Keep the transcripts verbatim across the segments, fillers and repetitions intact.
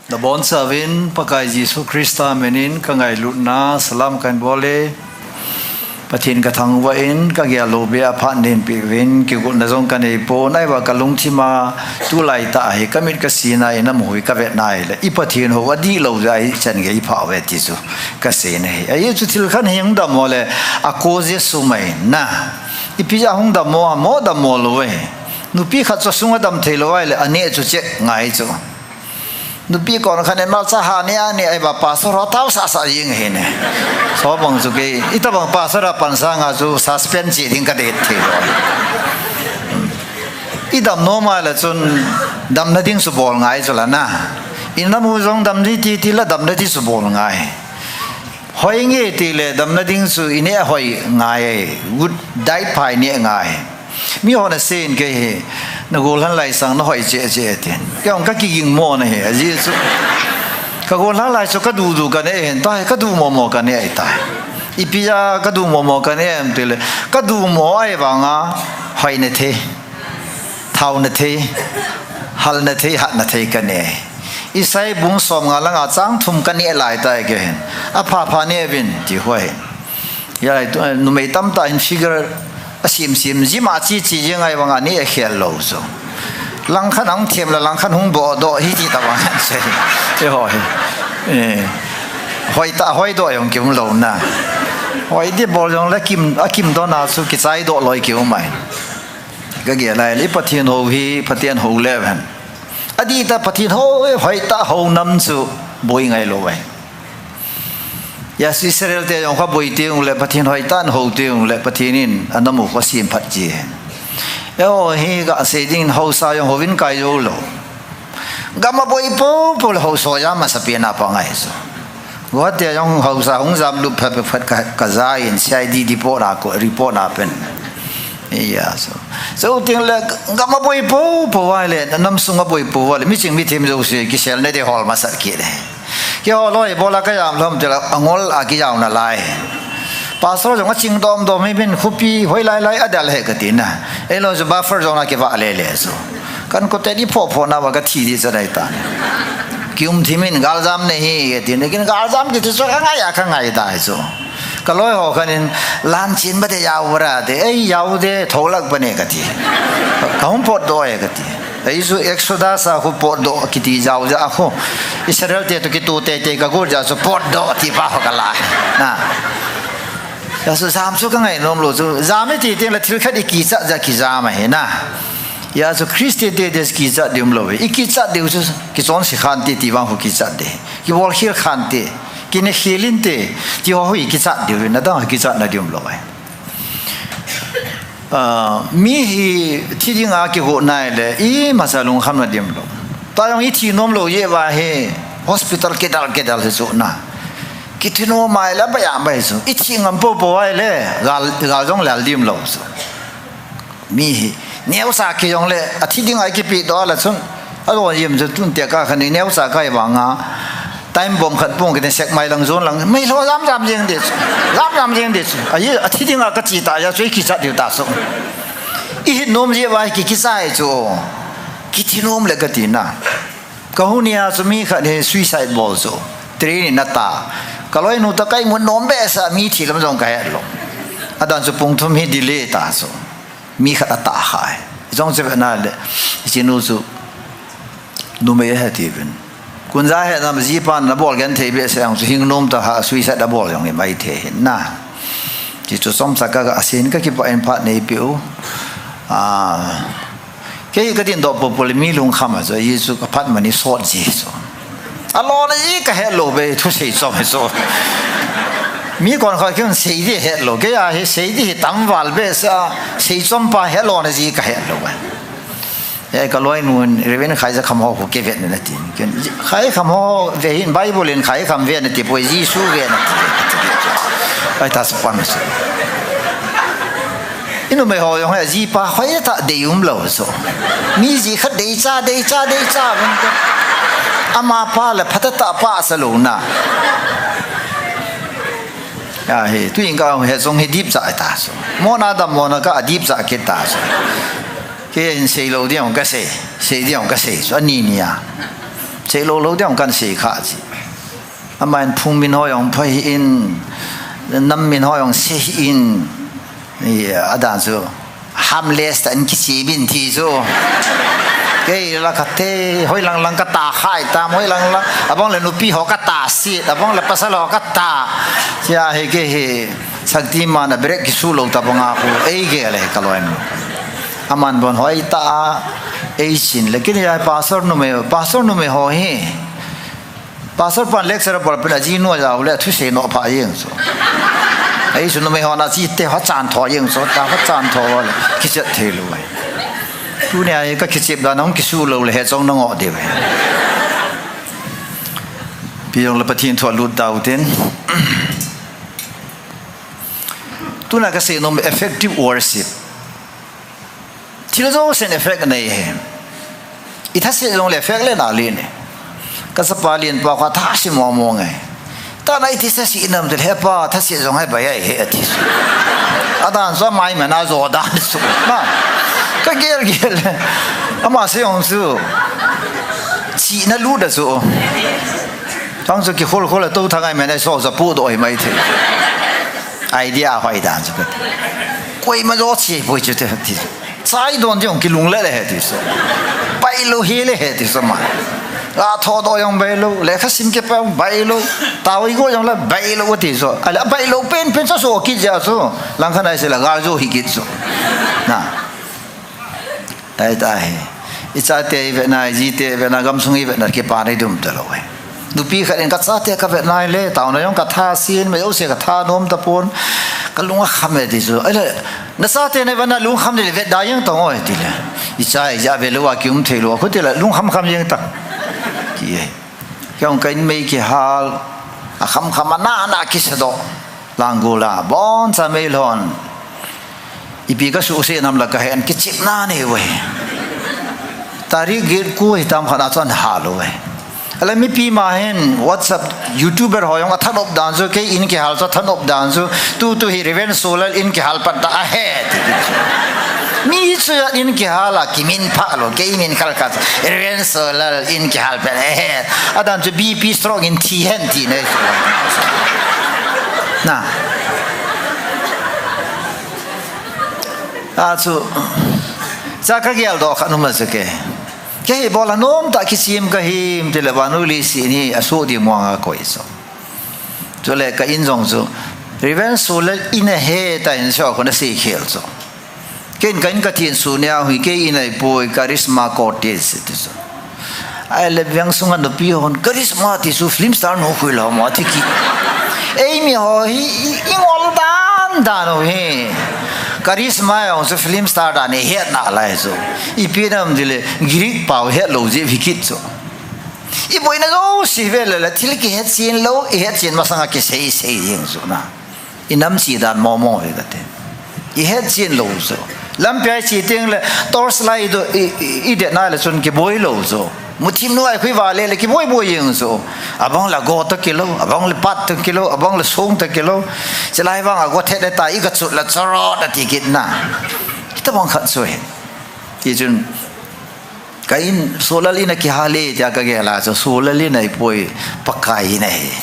Nabonchauvin Pakai Jesu Christa minin kangailutna salam kahin bol e. Pathen kathangvah in, kagel lou beh a phat neipeuvin, kigotna jong kanei pon, ahivang kalungthim a tulai tah hi kamit kasina in amu hi kavet nai le, i Pathen hou adihlou jeh a ichan gei pha uve ti chu kasei nahi. Ajeh chu thil khat hi hung dammo le, ako jeh sumai na. Ipi jeh a hung dammo, amo dammo lou e. Nupi khat chu asunga damthei lou ahile, aneh chu check ngai chu. Nupi kon khat in malcha ha neh a neh a, ahivang pastor ho taosah sah jing ahi ne. Chubang chu kei, itobang pastor a pansanga chu suspend cheh ding kadeithei lou. I dam nom a le chun damna ding chu bol ngai chu la na. I namu jong dam ding ti ti la damna ding chu bol ngai. Hoi nge ti le damna ding chu i neh hoi ngai. Good diet pha i neh ngai. Mihon asei in kei hi, na gollhang lai sang na hoi cheh cheh tin. Kei jong kakiging mo nahi, ajeh chu. Ka gollhang lai chu kadu du kaneh hin, tua hi kadu mo mo kaneh ahitai. Ipi jeh a kadu mo mo kaneh em ti le, kadu mo ahivang a, hoi na thei, thao na thei, hal na thei, hat na thei kaneh. Isai bung som nga lang a chang thum kaneh lai tai kei hin. Apha pha neh uvin, ti hoi. Hia, tu, numei tamtah hin figure asem sem, gym a che che jeng ahivang a neh akhel lou chu. Langkhat ahung them le langkhat hung bohdoh hi ti tabang sei. Eiho hi. Eh. Hoi tah hoi doh jong kium lou na. Hoi ding bol jong le kim, akim doh na chu kichai doh loi kium mai. Kagel lai le Pathen hou hi, Pathen hou le hen. Adih tah Pathen hou, hoi tah hou nam chu boi ngai lou e. Hia chu Israel te jong kha boi teng le, Pathen hoi tah in hou teng le, Pathen in anamu khu asem phat ji. Eiho hi kasei ding, haosa jong houvin kai jou lou. Gam aboi popo le haosa jam masapen a pang ahi chu. Guwahati a jong haosa hung jam lut phat phat ka, kaja in C I D report a ko, report a pen. Hia chu. Chuteng le gam aboi popo a le, nam sung aboi popo a le, miching mithem jouse kiselna ding hol masat kit e. Kihol loi bola kajam lom tila angol a kijam nalai. Pastor jong aching dom dom hi min khopi hoi lai lai adel he kati na. Eilou chu buffer zone a kivah le le chu. Kan kote di pho pho na va kathi di chanai ta. Kium thim in galjam nei hi kati na. Kin galjam kiti chu kangai a kangai ta chu. Kaloi ho khan in lan chin ba de yau ra de. Ei yau de tholak ba ne kati. Kahung potdoh e kati. Ei chu Exodus a khu potdoh kiti jao jeh a khu. Israel te toh kitu teitei kagot jeh a chu potdoh ti pa ho kala. Na. Hia chu jam chu kangai nom lou chu. Jam iti teng le thil khat ikichat jeh a kijam ahi na. Hia chu Christian te ding kichat ding umlou. Ikichat ding chu kichonse khan ti ti vang khu kichat ding. Kibol khel khan ti. Kine khel inte. Ti ho hui kichat ding. Nadang kichat na ding umlou. Ah, mi hi thi dinga kigot nai le, imacha lungkhamna ding umlou. Tua jong ithi nom lou jeh uva hi, hospital kidal kidal hi chu na. Kithi nom mai le, bai a bai chu. Ithi ngam popo a le, gal, gal jong lal ding umlou chu. Mi hi, neocha kei jong le, athi dinga kipedoh a la chun. Alon jim chu tun tia ka khan neocha ka hi vang a. Time bomb khat pung kiti sek mai lang zon lang. Meilhou jam jam jeng ding chu. Jam jam jeng ding chu. Ahi, athi dinga kache ta jeh chu ikichat diu ta chu. Ihet nom jeh uva kikichai chu. Kithi nom le kati na. Kahung nia chu mi khat hi suicide bol chu. Train in ata. Kaloinu toh ka imut nom behseh a mi thi lam jong kahet lou. Adan chu pung thum hi delay ta chu. Mi khat atah kha e. Jong che ve na le. Ichinu chu numei ahi tiuvin. Kunja he nam jipan nabol genthei behseh jong chu hing nom tah a suicide abol jong imai thei hin na. Ti chu chomcha ka, ka asin kakipah in phat neipeh u. Ah, kei kadindoh popo le mi lungkham a chu, ahi chu kaphat mani sot ji chu. Alona ji kahet lou be, thusei chom hi chu. Mi kon khat kei sei di het lou, kei a hi sei di hi tamval behseh a, sei chom pa hi alona ji kahet lou be. Ei, kaloinu in, Reverend Khaijakham ho khu kivet na tin. Ken, Khaikham ho ve hin Bible in Khaikham ve nati poi, Jesu ve nati. Ai ta sapan chu. Inumei ho jong he, jipa hoi ta dei umlou chu. Mi ji khat deicha, deicha, deicha, vun te. Amapa le phatah tah pa sa lou na. Ahi, tuin ka he jong hi dipcha ta chu. Mona dam mona ka dipcha kit ta chu. Kei hin sei lou ding kasei, sei ding kasei chu, ani nia. Sei lo lo ding kan sei kha chi. Amahin phung min ho jong phai in, nam min ho jong sei in, i, adan chu harmless tah in kichi bin ti chu. Kei la kate, hoi lang lang kata khai tam, hoi lang lang, abang le nupi ho kata sit, abang le pasal ho kata. Chia hi kei hi, Shaktiman a break kisu lo ta banga khu, ei gel e ka loi. Aman bon hoi ta, ei sin le kini ya pastor numei, pastor numei ho hi. Pastor pan lecture bol pen a ji nu a jau le thusei noh pha jeng chu. Ei chu numei ho na chi te ho chan tho jeng chu, ta ho chan tho le kichet thei lo. Tunia ka kichep dan hung kisu lo le he chong na ngoh diu. Pi jong le Pathen thu a lut tau tin. Tuna ka sei nom effective worship. Thil jousen effect nei e. I thaset jong le effect le na le ne. Ka chapa lienpa kha thaset mo mo nge. Tana i thaset nam te he pa thaset jong he bai ai he ati. Adan chu mai ma na jo dan chu. Ma. Ka gel gel. Ama sei jong chu. Chi na lu da chu. Thang chu kikhol khol a to thang ai ma na so sa pu do hi mai the. Idea hoi dan chu. Koima jo chi poi chu te ti. Chai don jong kilung le le he ti so. Bai lo hi le he ti so ma. A tho do jong bai lo, le kha sim ke pa bai lo. Tao i go jong la bai lo ti so. Ala bai lo pen pen so so ki ja so. Lang khan ai se la ga jo hi ki so. Na. Tai ta he. I chate i ve na, i jite i ve na, gamsung i ve na, kipa nei dum ta lo he. Nupi khat in ka chate ka ve nai le, taona jong ka tha sin, me ose ka tha nom ta pon, ka lung a kham e ti chu. Ai le, na chate nei ve na lung kham le ve da jeng tong oi ti le. I cha i ja ve lo a ki um thei lo, khu ti le, lung kham kham jeng ta. Ki e. Kei jong ka in mei kihal, a kham kham a na na kisa do. Lang gol a, bon cha mei lhon. Ipi ka su se nam la ka hen kichep na nei ve. Tarik get ku hi tam khat a chun hal uve. Ala mipi ma hin WhatsApp YouTuber ho jong a thanop dan chu kei in kihal chu thanop dan chu tu tu hi Reverend Solal in kihal pat ta a he ti ki chu. Mi chu in kihal a kimin pha lo kei min khal khat Reverend Solal in kihal pat a he. Adan chu B P stroke in thi hen ti nei. Na. A chu, cha ka gel do kha numa chu ke. Ke hi bol a nom ta kisim ka him ti le vanu li si ni a su di muang a koi so. Chu le ka in jong chu. Reverend Solal in a he ta in so ko na si khel so. Ken ka in ka tin su nia hui ke in ai poi charisma cottage ti so. Ai le veng sunga nupi hon charisma ti chu film star nu khui lo mo ti ki. Ei mi ho hi i, i ngol dan dan ho hi. Charisma jong chu film star dan i het na lai chu. Ipi nam ti le Greek pau het lo ji vi kit chu. I boina jouse ve le le thil kihet chin lo, i het chin masanga kisei sei jeng chu na. I nam chi dan mo mo ve ka te. I het chin lo chu. Lampi a i chi teng le torch light do i, i, i det na le chun kiboi lo chu. Muthim nu ai khui va le le kiboi boi jeng chu. Abang la go to kilo, abang le pat to kilo, abang le song to kilo. Chilai vang a go thet le ta i ka chut la choro da ti kit na. Kita bang khat chu he. Ti chun ka in Solal in a kihal e tia ka gel a chu Solal in a i poi Pakai in a he.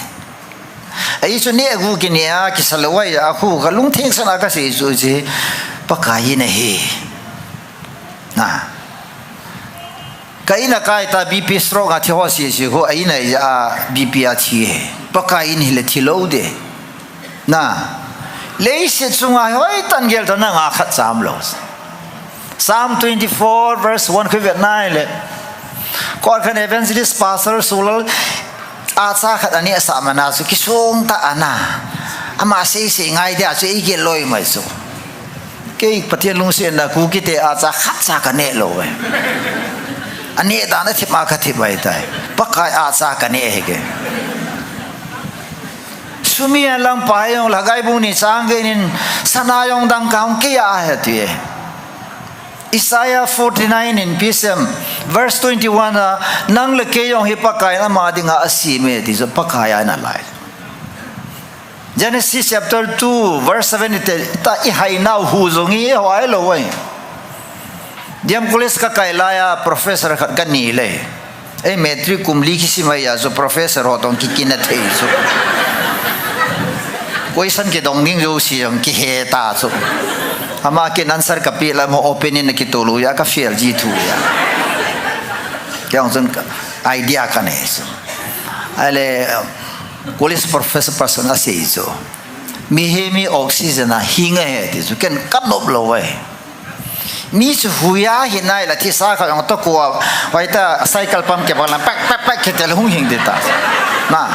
Ei chu neh gu kineh a, kisa lou a, a khu ka lungtheng sanga ka sei chu chi, Pakai in a he. Na. Ka in a kai ta B P stroke a thi ho si si khu, a in a ja a B P a thi he. Pakai in hi le thi lou de. Na. Leiset chunga hoi tan gel ta na nga khat cham lou. Psalm twenty-four verse one khu vet nai le. Koi khan evangelist pastor Solal a cha khat ani a sa mana chu kisong ta ana. Ama sei sei ngai dia chu ei gel loi mai chu. Kei Pathian lungsetna khu kite a cha khat cha ka neh lou e. Ani dan a thip ma ka thip bai tai. Pakai a cha ka neh he ke. Sumi a lang pa jong la gai bu ni chang ge nin sana jong dang ka hong kei a he ti e. Isaiah forty-nine in P S M verse twenty-one a, nang le kei jong hi Pakai in ama dinga a si me ti chu Pakai a na lai. Genesis chapter two verse seven i te ta i hai nau hu jong i ho ai lo ai. Diam college ka kai lai a professor khat ka ni le. Ei, matric kum li kisim a chu professor ho toh kikina thei chu. Question kidong ding jouse jong kihe ta chu. Ama ken answer kapeh le mo open in kitol u a ka fail ji thu a. Kei jong chun idea kanei chu. Ahile, college professor pa chun asei chu. Mihem hi oxygen a hing ahi ti chu ken kanop lou e. Mi chu huiya hinai la thisa kha jong toh kua, hoitah cycle pump kibang la pak pak pak kiti le hung hing ding ta. Na.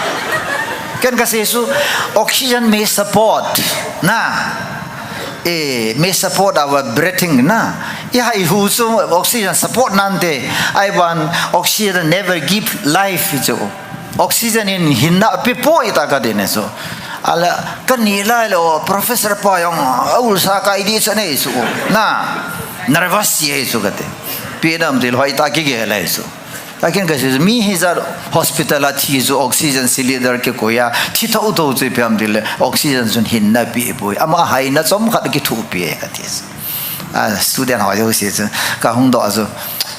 Ken kasei chu oxygen may support. Na. Eh, may support our breathing na. Ihai hu chu oxygen support nante. Ahivangin oxygen never give life chu. Oxygen in hinna pe poi tia kadei e chu. Ahile, kanei lai le, professor pa jong, aulsa kai ding chu nei chu. Na, nervous ji chu kati. Ipi ham itile hoitah kigel lai chu. Taken kasei, mi hijat hospital a thi chu oxygen cylinder kikoi a, thi thotho chu ipi ham itile, oxygen chun hinna pe poi. Ama haina chomkhat kithopi e kati chu. A, student ho jouse chu, kahung doh chu,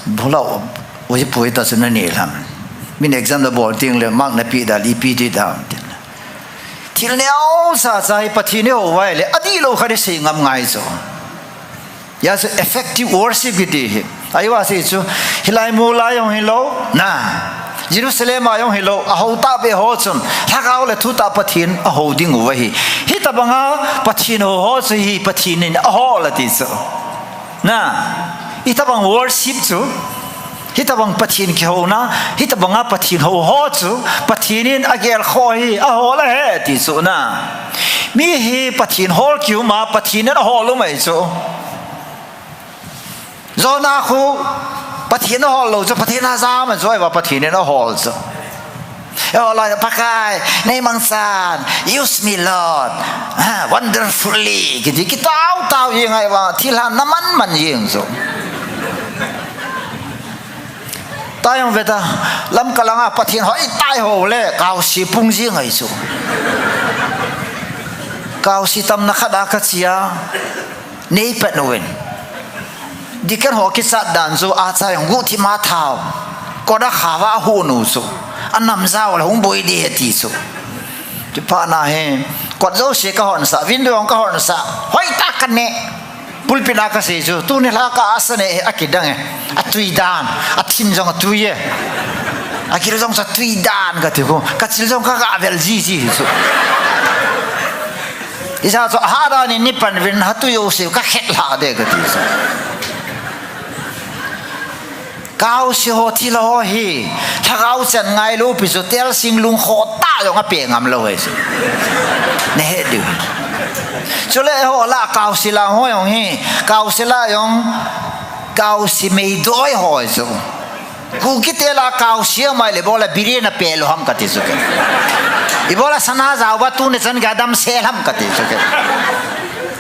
bula, Oi, poi ta chu nanei lham. Min exam nabol teng le mark napeh da, ipi ti da. Thil neocha cha hi Pathen ihou uva ahile, adihlou khat isei ngam ngai chu. Hijeh chun effective worship kiti hi. Ahivang sei chu, hilai mol a jong hilou, na. Jerusalem a jong hilou, ahou tahbeh ho chun, lhagao le thutah Pathen ahou ding u ahi. Hitobanga Pathen hou ho chu hi Pathen in ahol ati chu. Na, hitobang worship chu, hitobang Pathen kihouna, hitobanga Pathen hou ho chu, Pathen in agelkhoh hi, ahol ahi ti chu na. Mi hi Pathen hol kium a, Pathen in ahol u mai chu. Jonah khu, Pathen ahol lou chu, Pathen a jam a chu, ahivang Pathen in ahol chu. Eiho lah, Pakai, nei mangchan, use me, Lord. Ah, wonderfully. Kiti, kitao tao jeng ahivang, thil hahsa na man man jeng chu. Tua jong veta, Lamka langa Pathen hoitah ihou le, kaosi pung jeng ahi chu. Kaosi tamna khat a kache a, nei pet uvin. Deacon ho kichat dan chu acha jong guhthim a thao. Kot a khao a hon u chu. Anam jao le hung boi ding ati chu. Chuphat na hi. Kot jouse kahon sah, window jong kahon sah. Hoitah kaneh. Pulpit a kasei chu. Tuni lha ka asa ne akidang e. Atui dan. Athin jong atui e. Agil jong chu atui dan kati khu. Kachil jong kaga vel jiji chu. Hijeh chun, hahdan in nei pan uvin hatui jouse kakhet lha ding kati chu. Kaosi ho thil ho hi, lhagao chan ngailou pi chu, telsing lungkhoh tah jong apeh ngam lou ahi chu. Nahet diu. Chule eiho lah kaosi lah ho jong hi, kaosi lah jong, kaosi meidoi ho ahi chu. Kuki te lah kaosi amai le ibola biryani peh lou ham kati chu ke. Ibola sana jao ba tuni chan ga dam sel ham kati chu ke.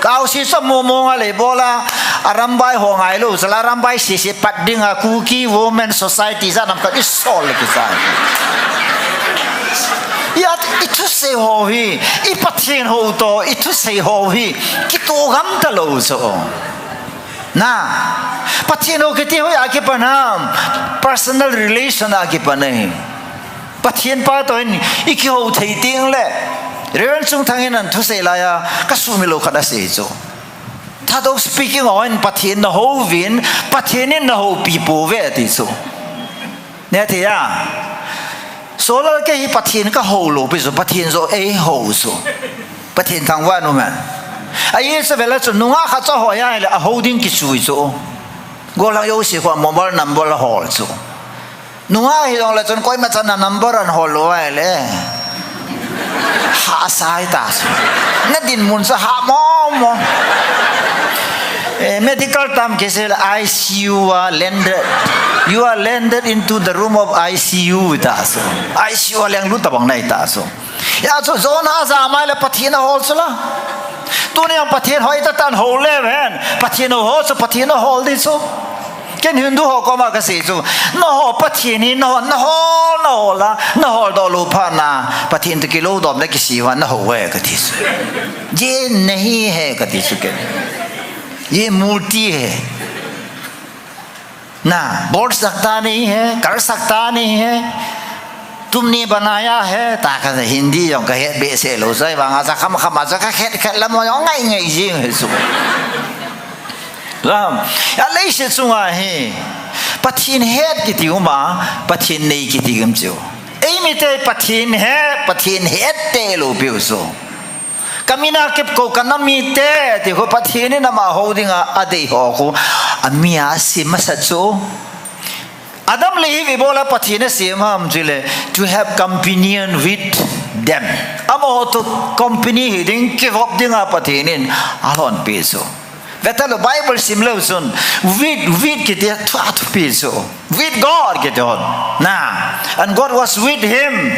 Kaosi chu momo nga le ibola Arambai ho ngailou, jala Arambai sese pat ding a Kuki Women Society jat nam khat isol le kisa. Hijeh a ithusei ho hi, i Pathen hou toh, ithusei ho hi, kitoh gam talou chu. Na, Pathen hou kiti hoiya kipan ham, personal relation a kipan ahi. Pathen pa toh in ikihou thei teng le, Reverend Chungthang in athusei laiya, kasumil lou khat asei chu. Thadou speaking ho in Pathen nahou uvin, Pathen in nahoupi pouve ati chu. Neh thei a. Solal kei hi Pathen kahou lou pi chu, Pathen joh eihou chu. Pathen thangvah in um hen. Ahi chu vele chu nungah khat chu ahoi ahile ahou ding kichu chu. Gollhang jouse khu mobile number ahol chu. Nungah hijongle chun koima chan a number ahol lou ahile. Hahsa ahi ta chu. Na dinmun chu hah momo. Eh, medical term kisei le I C U a landed. You are landed into the room of I C U ta chu. I C U a lenglut tabang nahi ta chu. Hijeh chun Jonah ajam ahile Pathen ahol chu la. Tuni jong Pathen hoitah tah in hou leu hen. Pathen hou ho chu Pathen ahol ding chu. Ken Hindu ho koma kasei chu. Nangho Pathen hi nangho, nahol, nahol a, nahol doh lou phat na. Pathen toh kilou dom le kisei uva nahou e kati chu. ये नहीं है kati chu ken. ये मूर्ति है. ना, बोल सकता नहीं है, कर सकता नहीं है, तुमने बनाया है, ta ka Hindi jong ka het behseh lou, chu ahivanga chu kham kham a chu ka het khat lam jong ngai ngai jing hi chu. Lam, a leiset chunga hi, Pathen het kiti um a, Pathen nei kiti um chu. Eimite Pathen he, Pathen hette lou piu chu. Ka mina kep ko ka nam mite, ti khu Pathen in ama ho dinga, adei ho khu, ami a sim masa chu. Adam le Eve ibola Pathen asem ham chule, to have companion with them. Amaho toh company hi ding, kivop dinga Pathen in alhonpi chu. Veta lou Bible sim leu chun, with, with kiti thu, athupi chu. With God kiti hon. Na, and God was with him.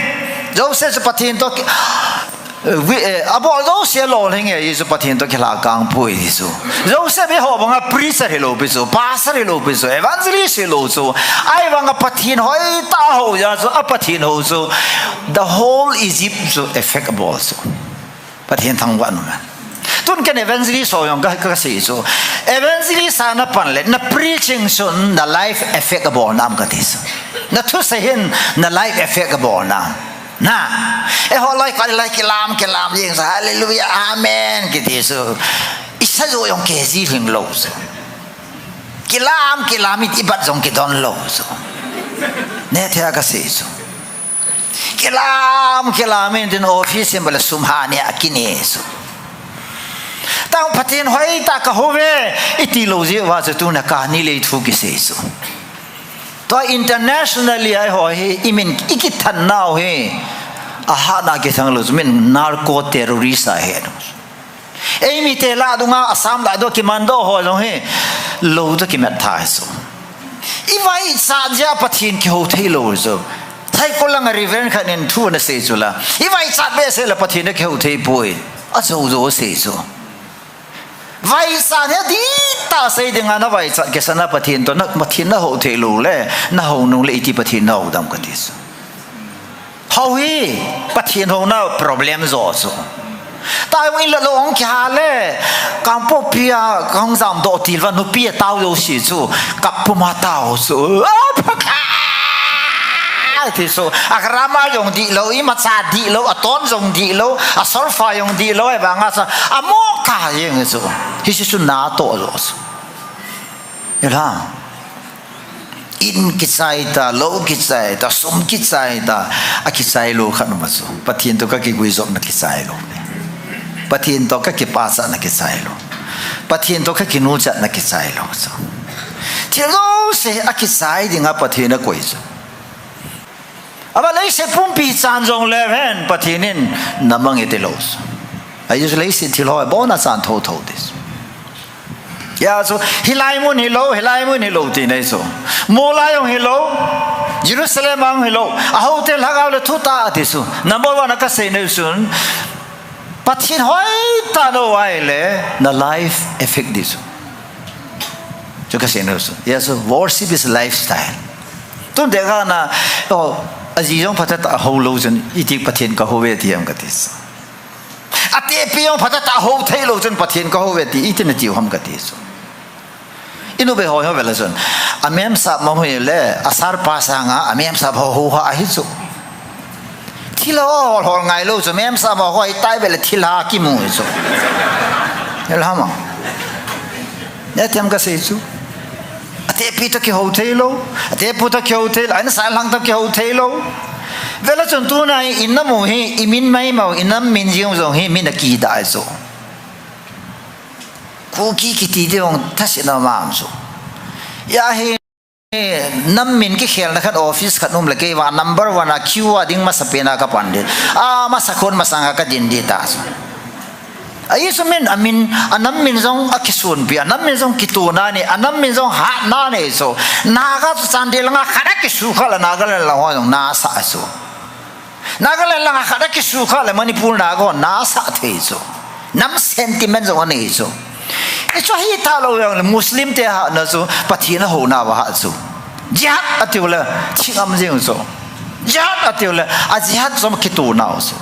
Joseph chu Pathen toh ki-, eh, wi-, eh, abol jouse alolhing e, Jesu Pathen toh kilhakang poi ti chu. Joseph eiho banga preacher hilou pi chu, pastor hilou pi chu, evangelist hilou chu. Ahivanga Pathen hoitah hou jeh chu, a Pathen hou chu, the whole Egypt chu effect abol chu. Pathen thangvah nom e. Tun ken evangelist ho jong ka, ka sei chu. Evangelist a na pan le, na preaching chun na life effect abol nam kati chu. Na thusei hin na life effect abol nam. Na. Eiho loi koi loi kilam, kilam jing sa, hallelujah, amen, kiti chu. Isa jo jong kei ji hing lou chu. Kilam, kilam, i bat jong kidon lou chu. Nethei a ka sei chu. Kilam, kilam in tin office in bale sum ha ni a kine chu. Tang Pathen hoitah ka hou ve, iti lou jeh uva chu tuna kani lei thu kisei chu. Tua internationally eiho hi, i min i kithan nau hi, ahat na kithang lou chu, min narco terrorist ahi. Eimite lah dunga, Assam lah dunga, kimando ho jong hi, lou toh kimat tha hi chu. I vaichat jeh a Pathen kihou thei lou chu. Thai ko langa Reverend khat in thu ana sei chu la. I vaichat behseh le Pathen a kihou thei poi. Ajou jou sei chu. Vaichat hi adih tah sei dinga na vaichat kisana Pathen toh na, Pathen na hou thei lou le, na hou nung le iti Pathen na hou dam kati chu. Hou hi, Pathen houna problem jo chu. Tah in la lou hung kihal le, Kangpokpi a, kahung jamdoh til uva, nupi atao jouse chu, kap puma tao chu. A, phaka! Ti chu, a grammar jong dih lou, imacha dih lou, a tone jong dih lou, a solfa jong dih lou, ahivanga chu, amo ka jeng chu. Hiche chu na toh jo chu. Ela. In kichai ta, lou kichai ta, sum kichai ta, akichai lou khat um a chu. Pathen toh kakiguijopna kichai lou. Pathen toh kakipachatna kichai lou. Pathen toh kakinuchatna kichai lou chu. Thil jouse akichai dinga Pathen akoi chu. Ama leiset pumpi chan jongle hen Pathen in na mang e ti lou chu. Ahi chu leiset thil ho abona chan thotho ti chu. Hijeh chun, hilai mun hilou, hilai mun hilou ti nei chu. Mol a jong hilou, Jerusalem a jong hilou, a houte lhagao le thutah ati chu. Number one a kasei nau chun, Pathen hoitah na hou ahile, na life effect ding chu. Chu kasei nau chu. Hijeh chun, worship is a lifestyle. Tun dehkha na, oh, aji jong phatah tah a hou lou chun, iti Pathen kahou ve ti ham kati chu. Atepi jong phatah tah a hou thei lou chun Pathen kahou ve ti, iti nati u ham kati chu. Inu be ho ho vela chun. Amemsap mong hi le, asar pa sanga, amemsap ho hou ha ahi chu. Thil ho hol hol ngai lou chu, memsap ho ho ahi tai vele thil ha kimu hi chu. Hel ha ma. Nethei ham kasei chu. Atepi toh kihou thei lou, atepu toh kihou thei lou, ahin sanlhang toh kihou thei lou. Vela chun tuna hi i nam u hi, i min mai mau, i nam min jing jong hi, min akidah chu. Kuki kiti ding jong thasetna um chu. Hijeh hin nam min kikhelna khat office khat um le kei vang number one a queue a ding masapen a kapan ding. A masa khun masanga kadin ding ta chu. Ahi chu min, amin, anam min jong akisonpi, anam min jong kitona nei, anam min jong hatna nei chu. Naga chu Chandel langa khat akisukha le Nagaland lang ho jong nasah chu. Nagaland langa khat akisukha le Manipur Naga ho nasah thei chu. Nam sentiment jong anei chu. Hichu ahitah lou jongle Muslim te hatna chu Pathen ahouna a hat chu. Jihad atiu le thingam jing chu. Jihad atiu le a jihad chu kitona u chu.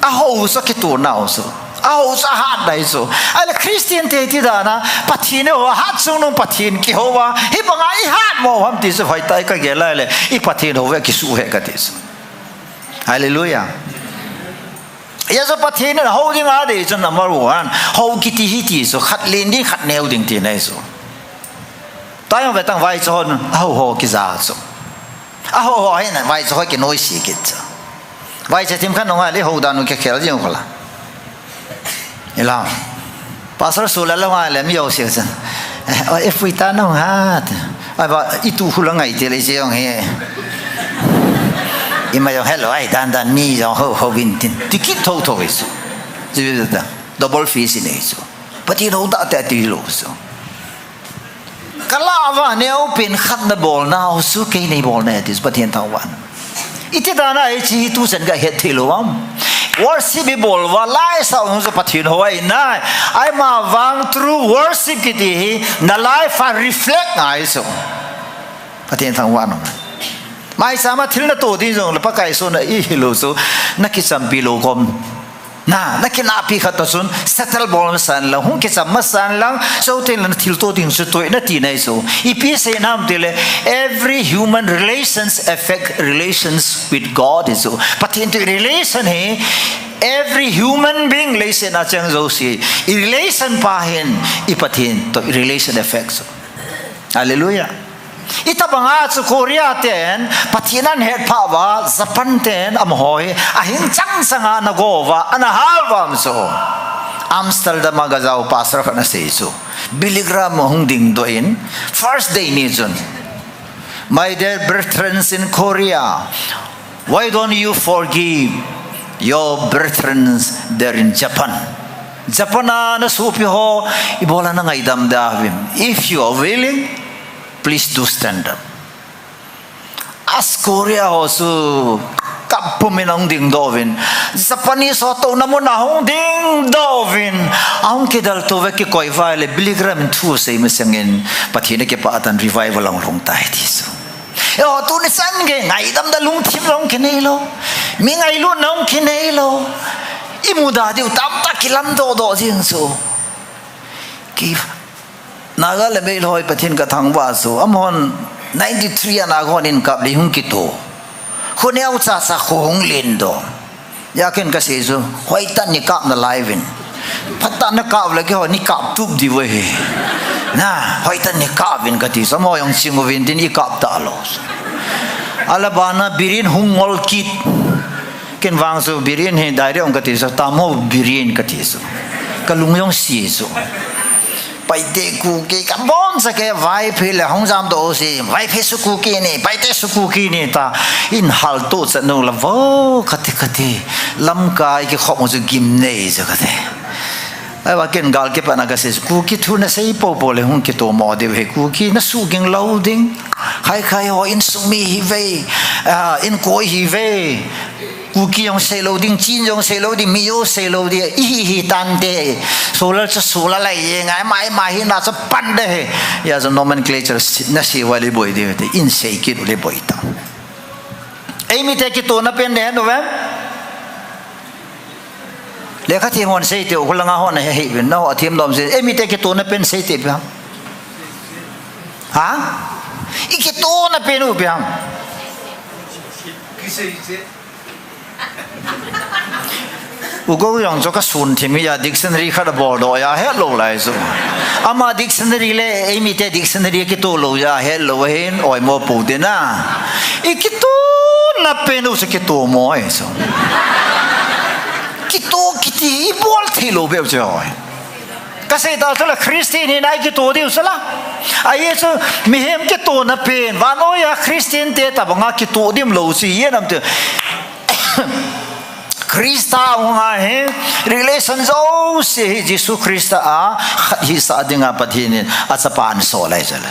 Ahou chu kitona u chu. Ahou chu ahat dai chu. Ahile Christian te ti dan a, Pathen eiho hat chungnung Pathen kihou a, hibanga ihat mo ham ti chu hoitah a kagel a ahile, i Pathen hou ve kisuhhe kati chu. Hallelujah. Hijeh chun Pathen in hou ding adei chu number one. Hou kiti hi ti chu, khat len ding, khat neo ding tina ahi chu. Tua jong vetang vaicha hon, ahou ho kija chu. Ahou ho hin vaicha ho kinoise kit chu. Vaicha themkhat nunga le hou dan u kikhel jing u khala. Ilam. Pastor Sula lo nga le mi jouse chun. Eh, oi, epui ta nung ha. Ai ba, itu khu la ngai te le che jong hi. Ima jong hello, ai, dan dan mi jong hou, hou vin tin. Ti kit thotho hi chu. Chi ta. Double face nei chu. Pathen hou da te ti lou chu. Kala va neo pen khat na bolna u chu kei nei bolna ti chu Pathen thangvah. Iti dan a hiche hi tuchan kahet thei lou am. Worship ibol uva, laisah u chu Pathen hou ahi nai. Ahivang through worship kiti hi, na life a reflect ngai chu. Pathen thangvah nom. Maicham a thil natoh ding jongle Pakai sona ihil u chu, nakichampi lou kom. Na, nakinahpi khat toh chun, settle bol masan lang, hung kicham masan lang, chutengle nathilto ding chu toh in ati nai chu. Ipi seina ham tile, every human relations affect relations with God ahi chu. Pathen toh relation hi, every human being relation a chang jouse. I relation pa hin, i Pathen toh relation affect chu. Hallelujah. Itobanga chu Korea ten, Pathen ahet phat uva, Japan ten, amaho hi, ahing chang changa ana go uva, ana hal uva ham chu. Amsterdam a gajao pastor khat in asei chu. Billy Graham hung dingdoh in, first day ni chun. My dear brethren in Korea, why don't you forgive your brethren there in Japan? Japan a nasopi ho, ibola nangaidam diu vem? If you are willing, please do stand up. As Korea ho chu kap pum in ahung dingdoh uvin. Japanese ho touna mun a ahung dingdoh uvin. Ahung kidalto uva kikoi uva ahile Billy Graham in thu asei masangin Pathen a kipah tah in revival ahung lhung tai ti chu. Eiho tuni chan gei ngaidam da lungthim jong kinei lou. Mi ngailutna jong kinei lou. Imuda diu tamtah kilamdoh doh jing chu. Ki Naga le Meitei ho hi Pathen kathangvah chu, amahon ninety-three a Naga hon in kap le hung kito. Kho neocha cha kho hung lendoh. Hijeh in kasei chu, hoitah in nei kap nalai uvin. Phatah in nakap le keiho nei kap tup diu ahi. Na, hoitah in nei kap uvin kati chu, amaho jong ching uvin tin i kap talou. Ahile bana birin hung ngol kit. Ken vang chu birin hi direct hung kati chu, tamo birin kati chu. Kalung jong si chu. Paite Kuki kaboncha kei Vaiphei le hung jamdoh u si, Vaiphei chu Kuki ni, Paite chu Kuki ni ta, in haltoh chat nung la vo, kati kati, Lamka i kikhop u chu gimnei chu kati. Ahivang ken gal kipatna kasei chu, Kuki thu nasei popo le hung kitomo diu ahi, Kuki nasuhging lou ding, khai khai ho insung mi hiuve, ah, inkoi hiuve. Kuki jong seilou ding, Chin jong seilou ding, Mizo seilou ding, ihi hi tante. Solar chu solar lai ye ngai, mai mai hina chu pan de he. Hijeh chun nomenclature si-, nasei uva le boi ding te, in sei kit u le boi ta. Eimite kitona pen de nu ve. Lekha them hon sei teu, khulanga hon he he vin, nao athem dom sei. Eimite kitona pen sei teu pia. Ha? I kitona pen u pia. U Go jong chu kasun thim hi a dictionary khat abol doh a hetlou lai chu. Ama dictionary le eimite dictionary kitoh lou a hetlou ahin oimo pou te na. I kitona pen u chu kitomo ahi chu. Kitoh kiti ibol thei lou beu chu ahi. Kasei ta chu la Christian hina i kitoh diu chu la. Ahi chu mihem kitona pen. Vannoi a Christian te tobanga kitoh dim lou chu ahi nam te. Christa hung a hi relation jouse hi Jesu Christa a khat hisah dinga Pathen in achapa ahin sol ahi chu la.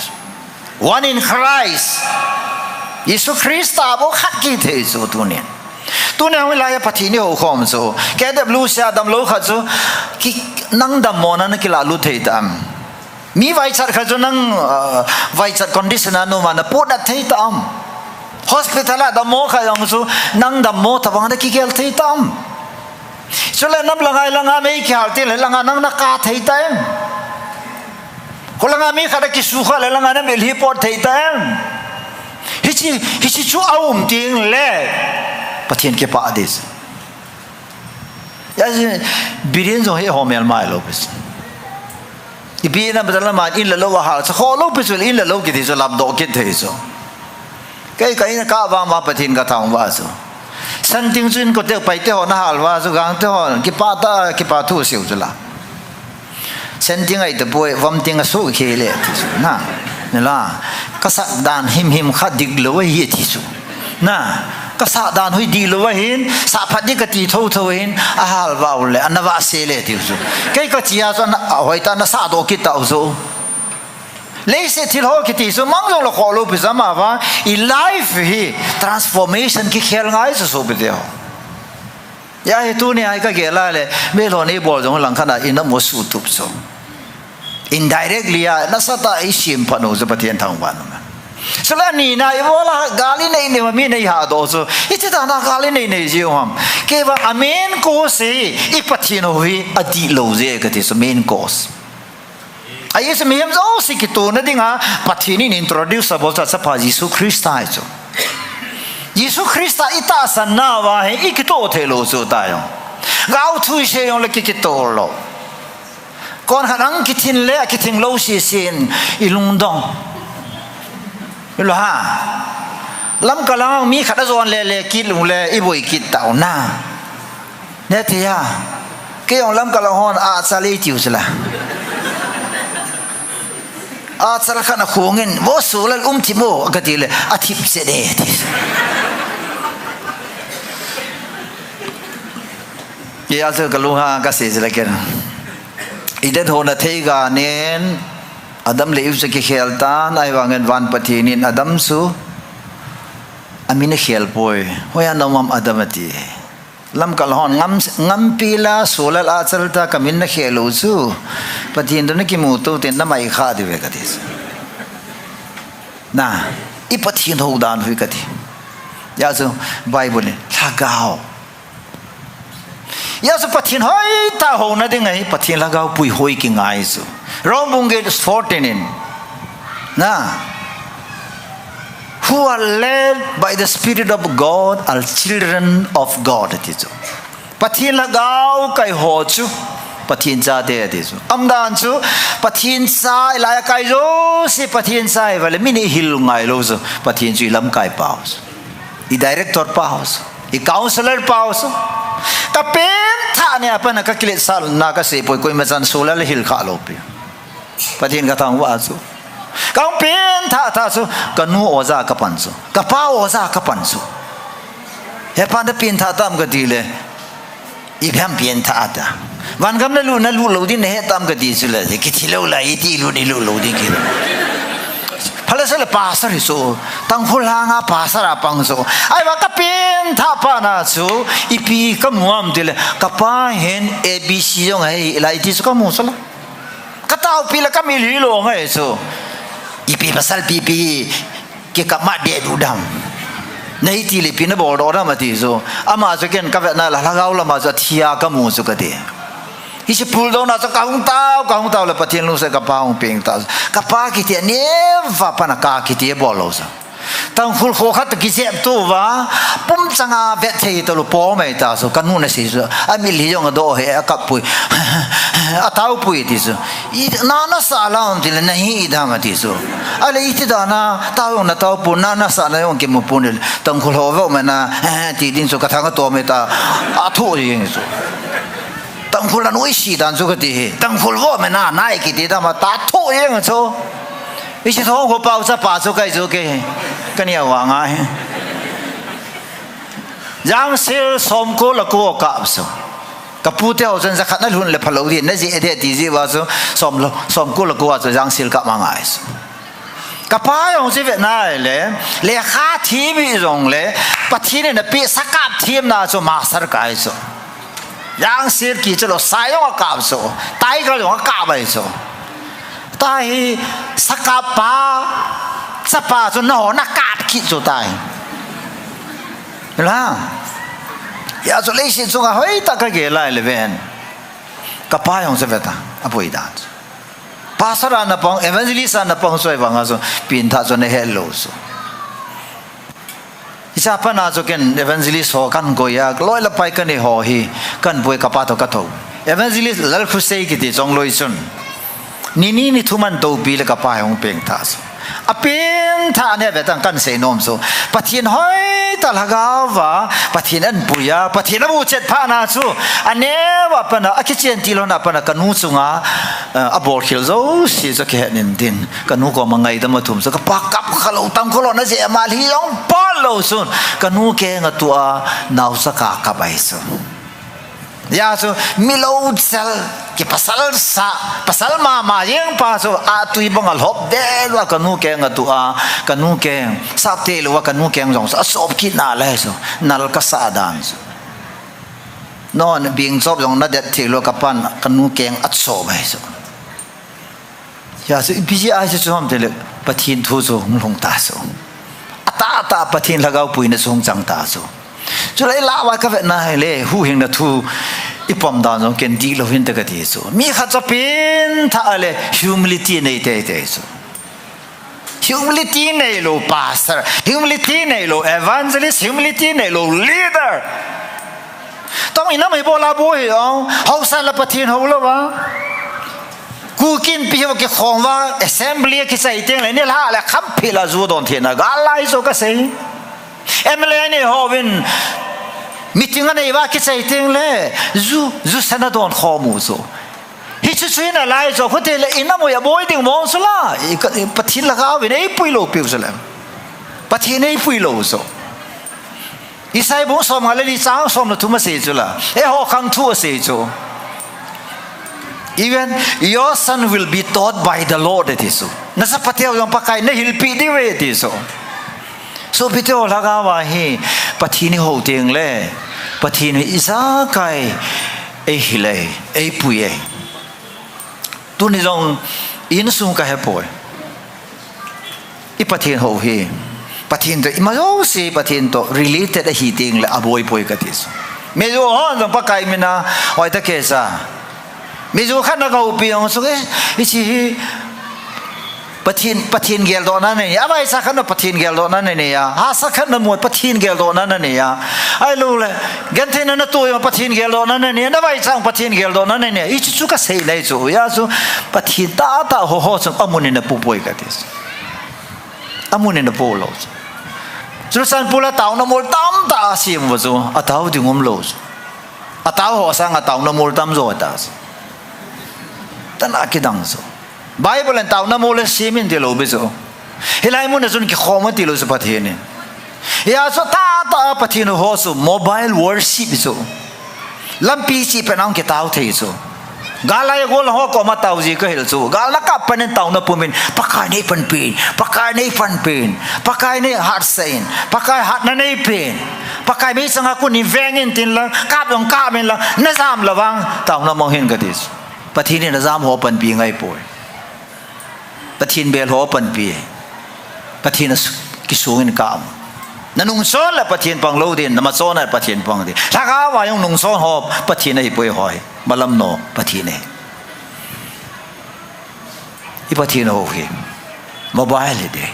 One in Christ. Jesu Christa bou khat kithei chu tunin. Tunin hilai a Pathen ihoukhom chu. K W C a damlou khat chu ki, nang dammona na kilalut thei tam. Mi vaichat khat chu nang, ah, vaichat condition a numa na putna thei tam. Hospital a dammo khat jong chu nang dammo tobang na kigel thei tam. Chule nam langa, langa mei kihal teng le langa nang na kap thei ta em? Kho langa mi khat a kisukha le langa na mil hi pot thei ta em? Hichi, hichi chu aum teng le Pathen kipah ding. Ya, birin jong hi ho mel mai lo pis. Ipi na bajal na man in la lo a hal, sa kho lo pis, in la lo kiti chu lap do kit thei chu. Kei ka in ka vang ma Pathen ka thang va chu. San ting chu in kote pai te ho na hal va chu, gang te ho kipah ta, kipah thu siu chu la. San ting ai te poi, vam ting a su khe le ti chu na. Ni la, ka sah dan himhim kha dik lo ahi ti chu. Na, ka sah dan hoi dik lo ahin, sah phat ding ka ti thotho hin, a hal va u le, ana va se le ti chu. Kei ka chia chu, ana, a hoi ta na sah do kit ta u chu. Leiset thil ho kiti chu mang jong la kho lo pi jama va, i life hi transformation kikhel ngai chu so pi te ho. Ya hi tuni ai ka gel a le, mi lo ni bol jong lang khat a i na mo su tup chu. Indirectly a, nasatah a i sim phat u chu Pathen thangvah u. Chule ni na i bol a gal i nei nei mi nei ha do chu. Iti dan a gal i nei nei ji u ham. Kei va a main cause hi, i Pathen hou hi adih lo ji ka ti chu main cause. A Jesu mihem jouse kitohna dinga Pathen in introduce a bol chu a chapa Jesu Christa ahi chu. Jesu Christa i tahsan nauva hi i kitoh thei lou chu ta jong. Gao thu i sei jong le ki kitoh lou. Kon khat ang kithin le a kithin lou sisen i lungdong. Lo ha. Lamkal a mi khat a jon le le kit lou le i boi kit tau na. Ne thei a. Kei jong lamkal a hon a chal ei tiu chu la. A chal khat a khong in, "Vo Solal um thim o," ka ti le, "A thip se de," ti. Kei a chu ka lung ha ka se chu la ken. I det ho na thei ga nen, Adam le Eve chu kikhel tan, ahivangin van Pathen in Adam chu a min a khel poi. Hoiya na um am Adam a ti. Lamkal hon ngam, ngampi la Solal a chal ta ka min na khel u chu. Pathen toh na kimu to ten na mai kha diu ve ka ti. Na, i Pathen hou dan hui ka ti. Ya chu Bible in lhagao. Ya chu Pathen hoitah houna ding ahi, Pathen lhagao puihoi kingai chu. Rom bung get fourteen in. Na. Who are led by the Spirit of God are children of God, ti chu. Pathen lhagao kai ho chu Pathen chate, ti chu. Umdan chu Pathen cha i lai a kai jouse Pathen cha ahi vale, min i hil ngai lou chu Pathen chu i lamkai pau chu. I director pau chu. I counselor pau chu. Ka pengthah ni a pat a ka kiletsahna ka sei poi, koima chan Solal a hil kha lou pi. Pathen ka thangvah chu. Ka hung pengthah thah chu, ka nu oja ka pan chu. Ka pa oja ka pan chu. He pa na pengthah tam ka ti le. Ipi ham pengthah ta. Van gam na lut, na lut lou ding na he tam ka ti chu le. Kithi lou la i ti lut i lut lou ding ki. Phala sa le pastor hi chu. Tangkhul langa pastor a pang chu. Ahivang ka pengthah pa na chu. Ipi ka mu am ti le. Ka pa hin A B C jong ahi la i ti chu ka mu chu la. Ka taopi le ka mil hi lou ngai chu. Ipi pasal pipi kikap ma de du dam. Nei ti le pi na bol do dam a ti chu. Ama chu ken ka vetna la lhagao lama chu a thia ka mu chu ka ti. Hiche puldouna chu ka hung tao, ka hung tao le Pathen lungset ka pa hung pengtah. Ka pa kiti a neva pana ka kiti a bol lou chu. Tangkhul kho khat kijep tou va, pum changa vet thei talou po mai ta chu, ka nu na sei chu, a mil hi jong a do he, a kap pui, a tao pui ti chu. I, na na sa la um ti le, na hi i dam a ti chu. A le iti dan a, tao jong na tao pu, na na sa na jong kimu pu ni le, Tangkhul ho vo me na, eh, ti ding chu, ka thang a to me ta, a thu jing chu. Tangkhul a nuisi dan chu ka ti hi. Tangkhul vo me na, nai kiti dam a, ta thu jing chu. Hiche thong ho pau chapa chu kai chu kei. Ka nia vang ahi. Jangsil somko le ko kap chu. Ka pu te ho chun jakhat na lhun le phalou ding, na jeh de ti jeh uva chu som lo, somko le ko a chu jangsil kap ma ngai chu. Ka pa jong chu vet na le, lekha thiem hi jong le, Pathen in a pe sakap thiemna chu master kai chu. Jangsil kiti lou, sai jong a kap chu, tiger jong a kap ahi chu. Tahi sakap pa, chapa chu na ho na kap kit chu tahi. La. Hijeh chun leiset chunga hoitah kagel lai le ven. Kapa jong chu veta, apui dan chu. Pastor a napang, evangelist a napang chu ahivanga chu, pengthah chu nahet lou chu. Hiche a pat a chu ken evangelist ho kahin koi a, loi le pai kanei ho hi, kahin pui kapa toh kathou. Evangelist Lalkhosei kiti Chongloi chun. Ni ni ni thum ahin toupi le kapa hi ahung pengthah chu. Apengthah a neh ve tang kahin seinom chu. Pathen hoitah lhagao a, Pathen ahin pui a, Pathen abuhchet phat na chu. Aneo a pat a, akichen til lhon a pat a kanu chunga, eh, abolkhel jouse chu akihet in tin. Kanu koma ngaidam athum chu. Kapa kap khalou tam khalou na jeh a ama lhi jong pal lou chun. Kanu keng a tua, naocha kakap ahi chu. Hijeh chun, mi lou chel, kipasal sa, pasal mama jeng pa chu, atui bang a lhop del uva kanu keng a tua, kanu keng, sap te lou uva kanu keng jong chu, asop kit nalai chu, nal kasah dan chu. Non, bing chop jong nadet thei lou kapan, kanu keng asop ahi chu. Hijeh chun, ipi jeh a hichu ham tile, Pathen thu chu hung lhung ta chu. Atahtah Pathen lhagao puina chu hung chang ta chu. Chule lah uva kavet na hile, huhhingna thu ipom dan jong ken dihlou hinte kati chu. Mi khat chu pengthah a le, humility nei teitei chu. Humility neilou pastor, humility neilou evangelist, humility neilou leader. Tong inam hi bola bo hi ong, haosa la Pathen hou lou va. Kuki Inpi ho kikhom uva, assembly a kichai teng le, nilhah le khamphel a ju don theina, gal lai chu kasei. M L A nei hovin, meeting anei uva kichai teng le, ju, ju san adon khom u chu. Hichu chu hina lai chu, khute le, inam u a boi ding mong chu la, i ka, i Pathen lhagao in eipui lou piu chu le. Pathen eipui lou chu. Isaiah bung som nga le li chang som le thum asei chu la. Eiho khang thu asei chu. Even your son will be taught by the Lord, ati chu. Nacha pateu jong Pakai in nahilpeh diu ahi, ati chu. Sopite ho, lhagao a hi Pathen ihou teng le, Pathen in ijakai eihil e, eipui e. Tuni jong insung kahe poi. I Pathen hou hi. Pathen toh, ima jouse Pathen toh related ahi teng le aboi poi kati chu. Mijo hon jong Pakai min a, hoitah kei sa. Mijo khat na kahoupi jong chu ke, hiche hi Pathen, Pathen geldohna nei, avaicha khat na Pathen geldohna nei a, hahsa khat na mu Pathen geldohna nei a, ahilou le, gentheina natoh jong Pathen geldohna nei a, navaicha Pathen geldohna nei a, hichu chu kasei nei chu, hijeh chun Pathen tahtah ho ho chu amun in apu poi kati chu. Amun in apu lou chu. Churachandpur a taona mol tamtah asem uva chu, atao ding umlou chu. Atao ho sanga taona mol tamjo ta chu. Tana kidang chu. Bible in taona mol asem in tilou pi chu. Hilai mun a chun kikhom tilou chu Pathen in. Hijeh chun tahtah Pathen ho chu mobile worship chu. Lampi cheh pet a kitao thei chu. Gal lai a gol ho koma tao ji kahil chu. Gal na kap pet in taona pum in, Pakai neipanpi in, Pakai neipanpi in, Pakai neihatsah in, Pakai hatna neipe in, Pakai meichang a kon in veng in tin lang, kap jong kap in lang, najam lou vang, taona mang hih in kati chu. Pathen in najam ho panpi ngai poi. Pathen bel ho panpi. Pathen a su-, kisung in kap. Nanungchon le Pathen pang lou ding, namachon le Pathen pang ding. Lhagao a jong nungchon ho Pathen ahi poi hoi. Malam no Pathen ahi. I Pathen hou hi. Mobile hi de.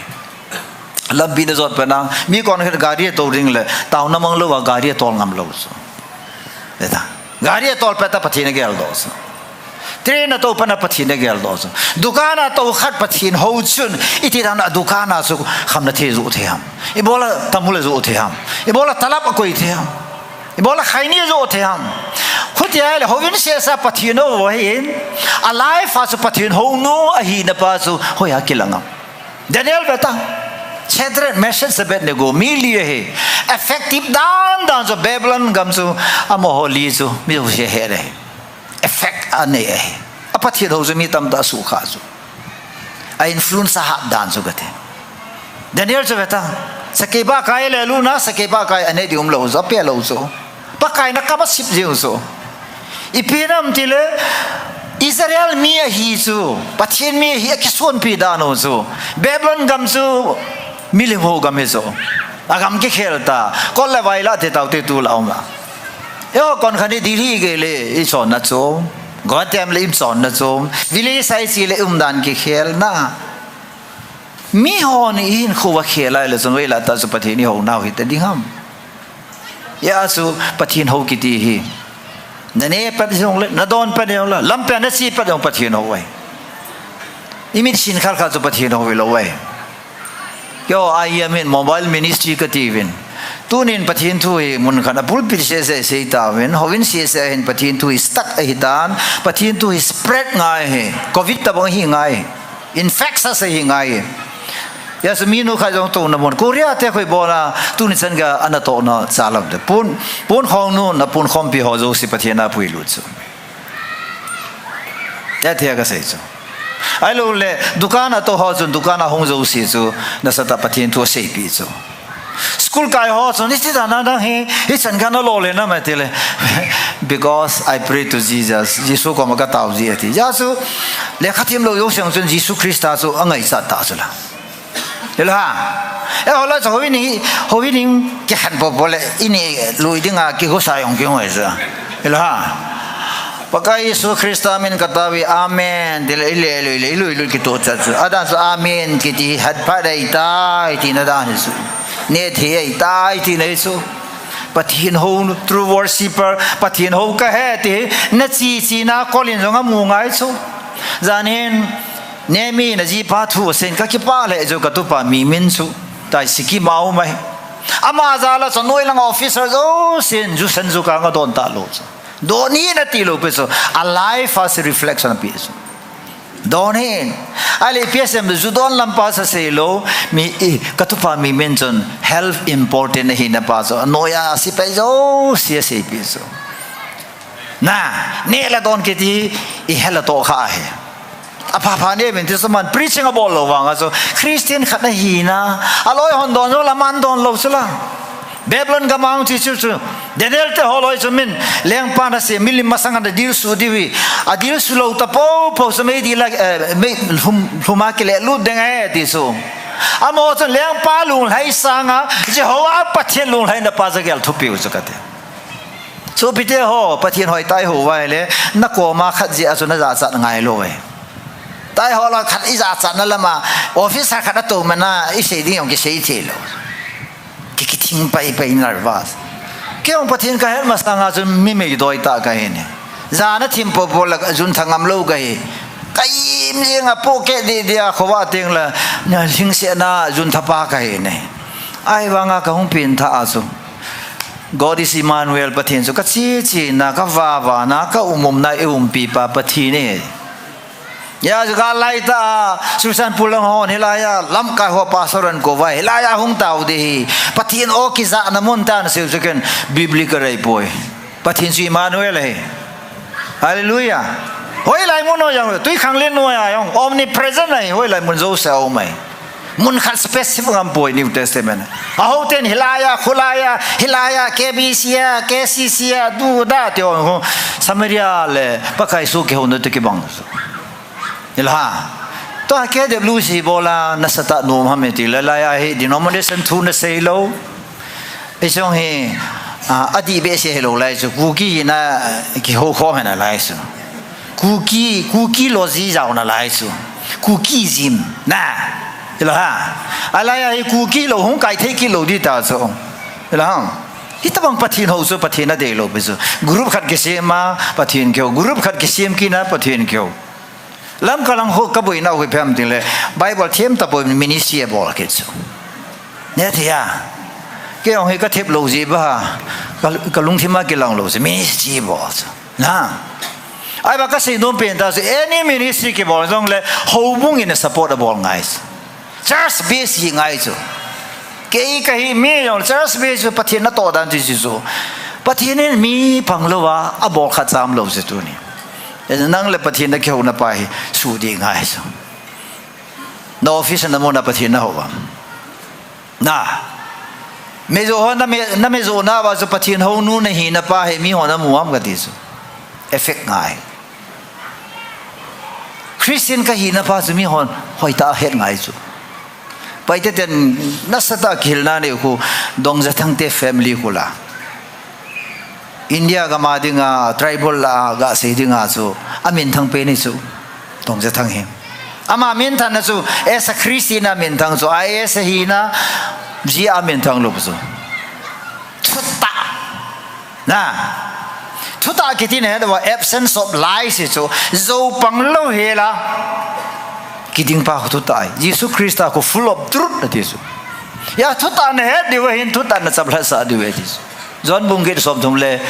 Lampi najot pet a, mi kon khat gari atou ding le, taona mang lou a gari atol ngam lou chu. Veta. Gari atol pet a Pathen ageldoh chu. Train atou pet a Pathen ageldoh chu. Dukan atou khat Pathen hou chun, iti dan a dukan a chu khamna thei ajoh thei ham. Ibola tamul ajoh thei ham. Ibola talap akoi thei ham. Ibola khaini ajoh thei ham. Khutia le houin sehsa Pathen hou ahin, a life a chu Pathen houna ahina pa chu hoiya kilang am. Daniel veta. Shadrach, Meshach, Abednego, mi li ahi. Effective dan dan chu Babylon gam chu amaho li chu mi ho se he re. Effect anei ahi. A Pathen hou chu mi tamtah asukha chu. A influence ahat dan chu kati. Daniel chu veta. Sakei ba kai le luna, sakei ba kai anei ding umlou chu, ape lou chu. Pakai na kama sip jeng chu. Ipi nam tile, Israel mi ahi chu, Pathen mi ahi akisonpi dan u chu. Babylon gam chu, milim ho gam hi chu. Agam kikhel ta, kol le vai la te tau te tu la um la. Eiho kon khat hi Delhi gei le ichonna chu. Guwahati ham le ichonna chu. Village side chi le umdan kikhel na. Mihon ihin khuwa khel a le chun vei la ta chu Pathen ihou nau hita ding ham. Hijeh chun Pathen hou kiti hi. Naneh pat jong le, nadon pat jong le, lampi a nache pat jong Pathen hou ahi. Imitsin khat khat chu Pathen hou hilou ahi. Keiho a imin mobile ministry kati uvin. Tunin Pathen thu hi mun khat a pulpit seh seh sei tauvin. Houin seh seh hin Pathen thu hi stuck ahitan. Pathen thu hi spread ngai ahi. Covid tabang hi ngai ahi. Infectious ahi ngai ahi. Hijeh chun minu khat jong touna mun. Korea te khoi bona tuni chan gei a natohna cha lam te. Pon, pon khong nu na pon khompi ho jouse Pathen a puilut chu. Hijeh a kasei chu. Ahilou le, dukan a tou ho chun dukan a hung jouse chu, nasatah Pathen thu aseipeh chu. School kai ho chun, iti dan a nang hi, hichan gei a nalo le na ma ti le. Because I pray to Jesus. Jesu koma katao ji ati. Hijeh chun, lekha themlou jouse chun Jesu Christa chu angaichat ta chu la. Hilou ham. Eiho la chu houin hi, houin hi kikhen popo le, ini lui dinga kihusa jong kihung ahi chu. Hilou ham. Pakai Jesu Christa min kataove, amen. Ti le, ile, ile, ile, ile, ile, kitoh chat chu. Adan chu, amen kiti hi, hat phat ahitai, tina dan hi chu. Neh thei ahitai, tina hi chu. Pathen hou, true worshipper, Pathen hou kahi ti hi, nache che na, kolin jong amu ngai chu. Jan hin, Nehemiah in ajipa thu aseiyin, kakipah lheh jeh u katupa mi min chu. Tai Sikkim a um ahi. Ama jal a chu anoi lang officer jousen, ju sen ju kang adon talou chu. Don hih in ati lou pi chu. A life a chu reflection ape chu. Don hih in. Ahile ipi asei em, ju don lam pa chu asei lou. Mi i, katupa mi min chun health important ahina pa chu. Anoi a sepai jouse aseipi chu. Na, neh le don kiti, i hel a toh kha ahi. Apha pha neh uvin ti chu aman preaching abol lou vang a chu. Christian khat ahina, aloi hon don lou la, aman don lou chu la. Babylon gam a hung che chu chu. Daniel te ho loi chu min, lengpa na sei, milim masang ana dilsu diu hi. Adilsu lou ta popo chu meidil a, eh, mei lhum, lhum a kile lut ding ahi ti chu. Amaho chu lengpa lunglhai sanga, Jehovah Pathen lunglhaina pa chu agel thupiu chu kati. Sopite ho, Pathen hoitah i hou uva ahile, nakoma khat jeh a chu najachat ngai lou e. Tahsa ho lah khat ijachatna lama, officer khat atou mana, isei ding jong kisei thei lou. Ki, kithing pai pai nervous. Kei jong Pathen kahet masanga chu mi meidoi tah kahi ne. Jana thim popo lah juntha ngam lou kahi. Ka im jeng a poke di dia khovah teng lah, na lhingsetna juntha pa kahi ne. Ahivanga kahung pengthah a chu. God is Emmanuel, Pathen chu kache chena, kavah vahna, ka um umna, eiumpi pa Pathen ahi. Hijeh a chu gal laitah a, Churachandpur lang hon, hilai a, lamkai ho pastor ahin kou uva, hilai a hung tao ding ahi. Pathen o kijahna mun tah nasei u chu ken, biblical ahipoi. Pathen chu Emmanuel ahi. Hallelujah. Hoilai mun ho jong, Tuikhanglen noi a jong, omnipresent ahi, hoilai mun jousea um ahi. Mun khat specific ngam poi New Testament. Ahou ten hilai a, khulai a, hilai a, K B C a, K C C a, duda ti ho, Samaria le, Pakai soh kihouna toh kibang. Hilai a. Tua K W C bol a, nasatah nom ham iti le, hilai a hi denomination thu nasei lou. Hiche jong hi, ah, adih behseh hilou lai chu, Kuki hina kihou khom hina lai chu. Kuki, Kuki lozi jaona lai chu. Kukism, na. Hilai a. Hilai a hi Kuki lou hung kai thei kit lou ding tah chu. Hilai a. Hitobang Pathen hou chu Pathen adeilou pi chu. Group khat kisem a Pathen kihou. Group khat kisem kit na Pathen kihou. Lamka lang ho kaboina u hi ipi ham itile, Bible them tapoi ministry abol kit chu. Neh thei a. Kei jong hi kathep lou jeh a, ka, kalungthim a kilang lou jeh, ministry bol chu. Na. Ahivang kasei nom pen tah chu, any ministry kibol jongle, houbung in support abol ngai chu. Church base hi ngai chu. Kei kahi mi jong church base chu Pathen natoh dan ti chu. Pathen in mi phang lou a, abol khat cham lou chu tuni. Nang le Pathen nakihouna pa hi, sudih ngai chu. Na office a namu na Pathen nahou uvam. Na. Mejo ho name, namejo nauva chu Pathen hounu nahina pa hi, mi hon amu uvam kati chu. Effect ngai. Christian kahina pa chu mi hon hoitah a het ngai chu. Paite ten nasatah a kihilna nei khu Dongjathang te family khu la. India gam a dinga tribal a gasei dinga chu, aminthang pen hi chu Tongjathang hi. Ama minthang na chu, as a Christian aminthang chu, I A S hina, ji aminthang lou chu. Thutah. Na. Thutah kiti na hi, the absence of lies hi chu, jou pang lou hela. Kiding pa khu thutah ahi. Jesu Christa khu full of truth ati chu. Hia thutah nahet diu ahin, thutah nachap lhasah diu ahi ti chu. John bung get somthum le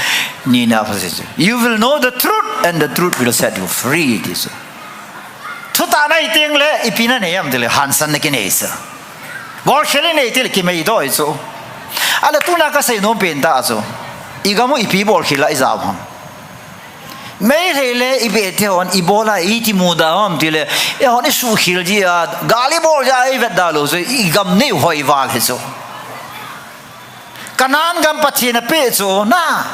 nina phase chu. You will know the truth and the truth will set you free ati chu. Thutah nahi teng le, ipi nanei ham tile, hansan nakinei sa. Bolkhel inei tile, kimeidoh ahi chu. Ahile tuna kasei nom pen tah chu. Igam u ipi bolkhel a ijao ham. Meitei le ibe te hon, ibola iti muda ham tile, eihon isuhkhel jia, gal ibol jia, ivetda lou chu, igam nei hoi val hi chu. Canaan gam Pathen in apeh chu, na.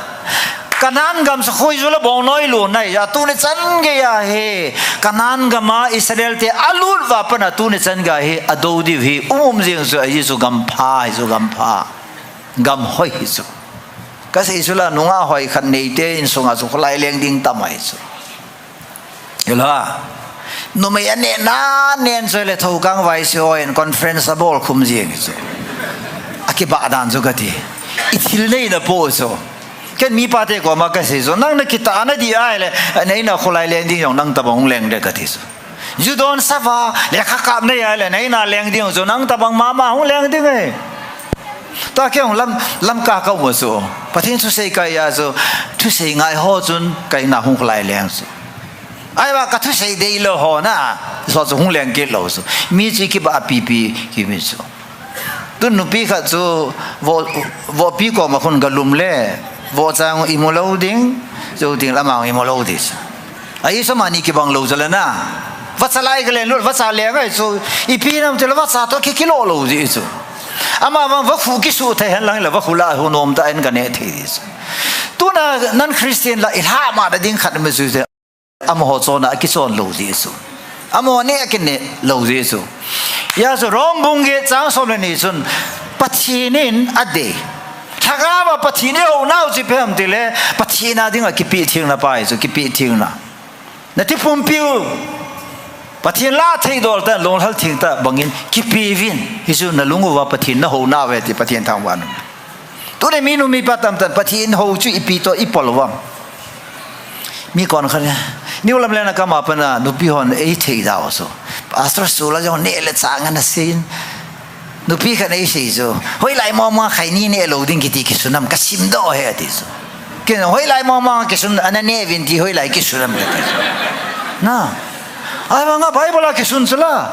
Canaan gam chu khoiju le bongnoi lonna ahi, tuni chan geiya hi. Canaan gam a Israel te alut uva pat a tuni chan geiya hi, adou diu hi, um um jing chu, ahi chu gam pha, ahi chu gam pha. Gam hoi hi chu. Kasei chu la, nungah hoi khat neite insunga chu kholai leng ding tam ahi chu. Hila. Numei aneh na nen chu le Thoukang Vaisiho in conference abol khum jing chu. Akibah dan chu kati. Ithil nei na po chu. Ken mipa te koma kasei chu. Nang nakitah na di ahile, neina kholai leng ding jong nang tabang hung leng de kati chu. Ju don sava, lekha kap nei ahile, neina leng ding chu nang tabang mama hung leng ding e. Tua kei hung lam, lam ka ka um chu. Pathen thusei kaiya chu, thusei ngai ho chun, kaina hung kholai leng chu. Ahivang ka thusei deilou ho na, so chu hung leng kit lou chu. Mi chu kibah pipi, kimi chu. Tun nupi khat chu, vo, vohpi koma khun galum le, vohcha imu lou ding, jou ding lama imu lou ding chu. Ahi chu amani kibang lou chu le na. Vacha lai kalen lut, vacha leng ahi chu. Ipi nam tile vacha toh ki, kilou lou ding chu. Amavang vakhu kisuh thei hen lang le vakhu la hu nom tah in kaneh thei ding chu. Tuna nan Christian la ilha ma da ding khat ma chu te. Amaho chonna kichon lou ding chu. Amaho neh kineh lou ding chu. Hia chu Rom bung get chang som le ni chun Pathen in adei. Lhagao a Pathen in eiho nau chu ipi ham tile Pathen a dinga kipe thengna pa ahi chu, kipe thengna. Nati pumpiu. Pathen la thei dol tah, lunghel theng tah bangin kipe uvin. Hichu nalung uva Pathen nahou nauve ti Pathen thangvah in. Tuni minu mipa tamtah in Pathen hou chu ipi toh ipol uvem. Mi konkhat in, New Lamlen a kama pana nupi hon eithei dau chu. Pastor Sula jong neh le chah ngan asei in. Nupi khat in eisei chu, hoilai mong mong a khaini neh lou ding kiti kisun ham kasim doh e ati chu. Ken hoilai mong mong a kisun, ana neh uvin ti hoilai kisun ham kati chu. Na. Ahivang a Bible a kisun chu la.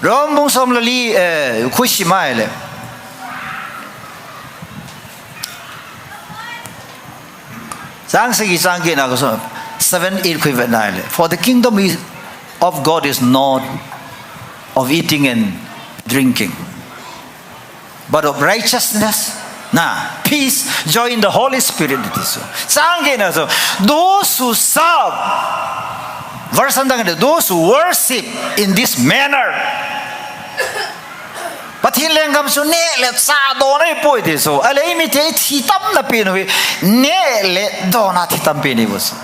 Rom bung som le li, eh, khu sim ahile. Chang sagi chang get na ko so, seven, eight khu ivet na ahile. For the kingdom is, of God is not of eating and drinking, but of righteousness, na, peace, joy in the Holy Spirit, ati chu. Chang get na chu, those who serve, verse something, those who worship in this manner. Pathen lenggam chu neh le chah don ahipoi ti chu. Ahile eimite ithi tamna pen u hi, neh le don a thi tam pen ihiu chu.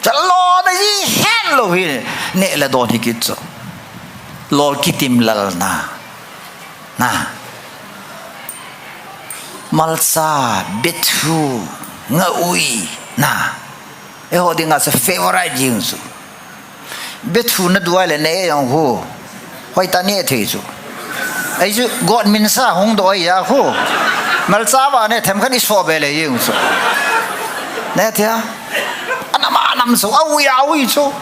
Chalona ihet lou hi, neh le don hi kit chu. Lol kitim lal na. Na. Malcha, bethu, ngaui, na. Eiho dinga chu favorite jing chu. Bethu naduai le neh jong khu. Hoitah neh thei chu. Ahi chu, God minsa hung doh ahi a khu. Malcha va neh themkhat iso be le jing chu. Neh thei a. Anam anam chu, aui aui chu.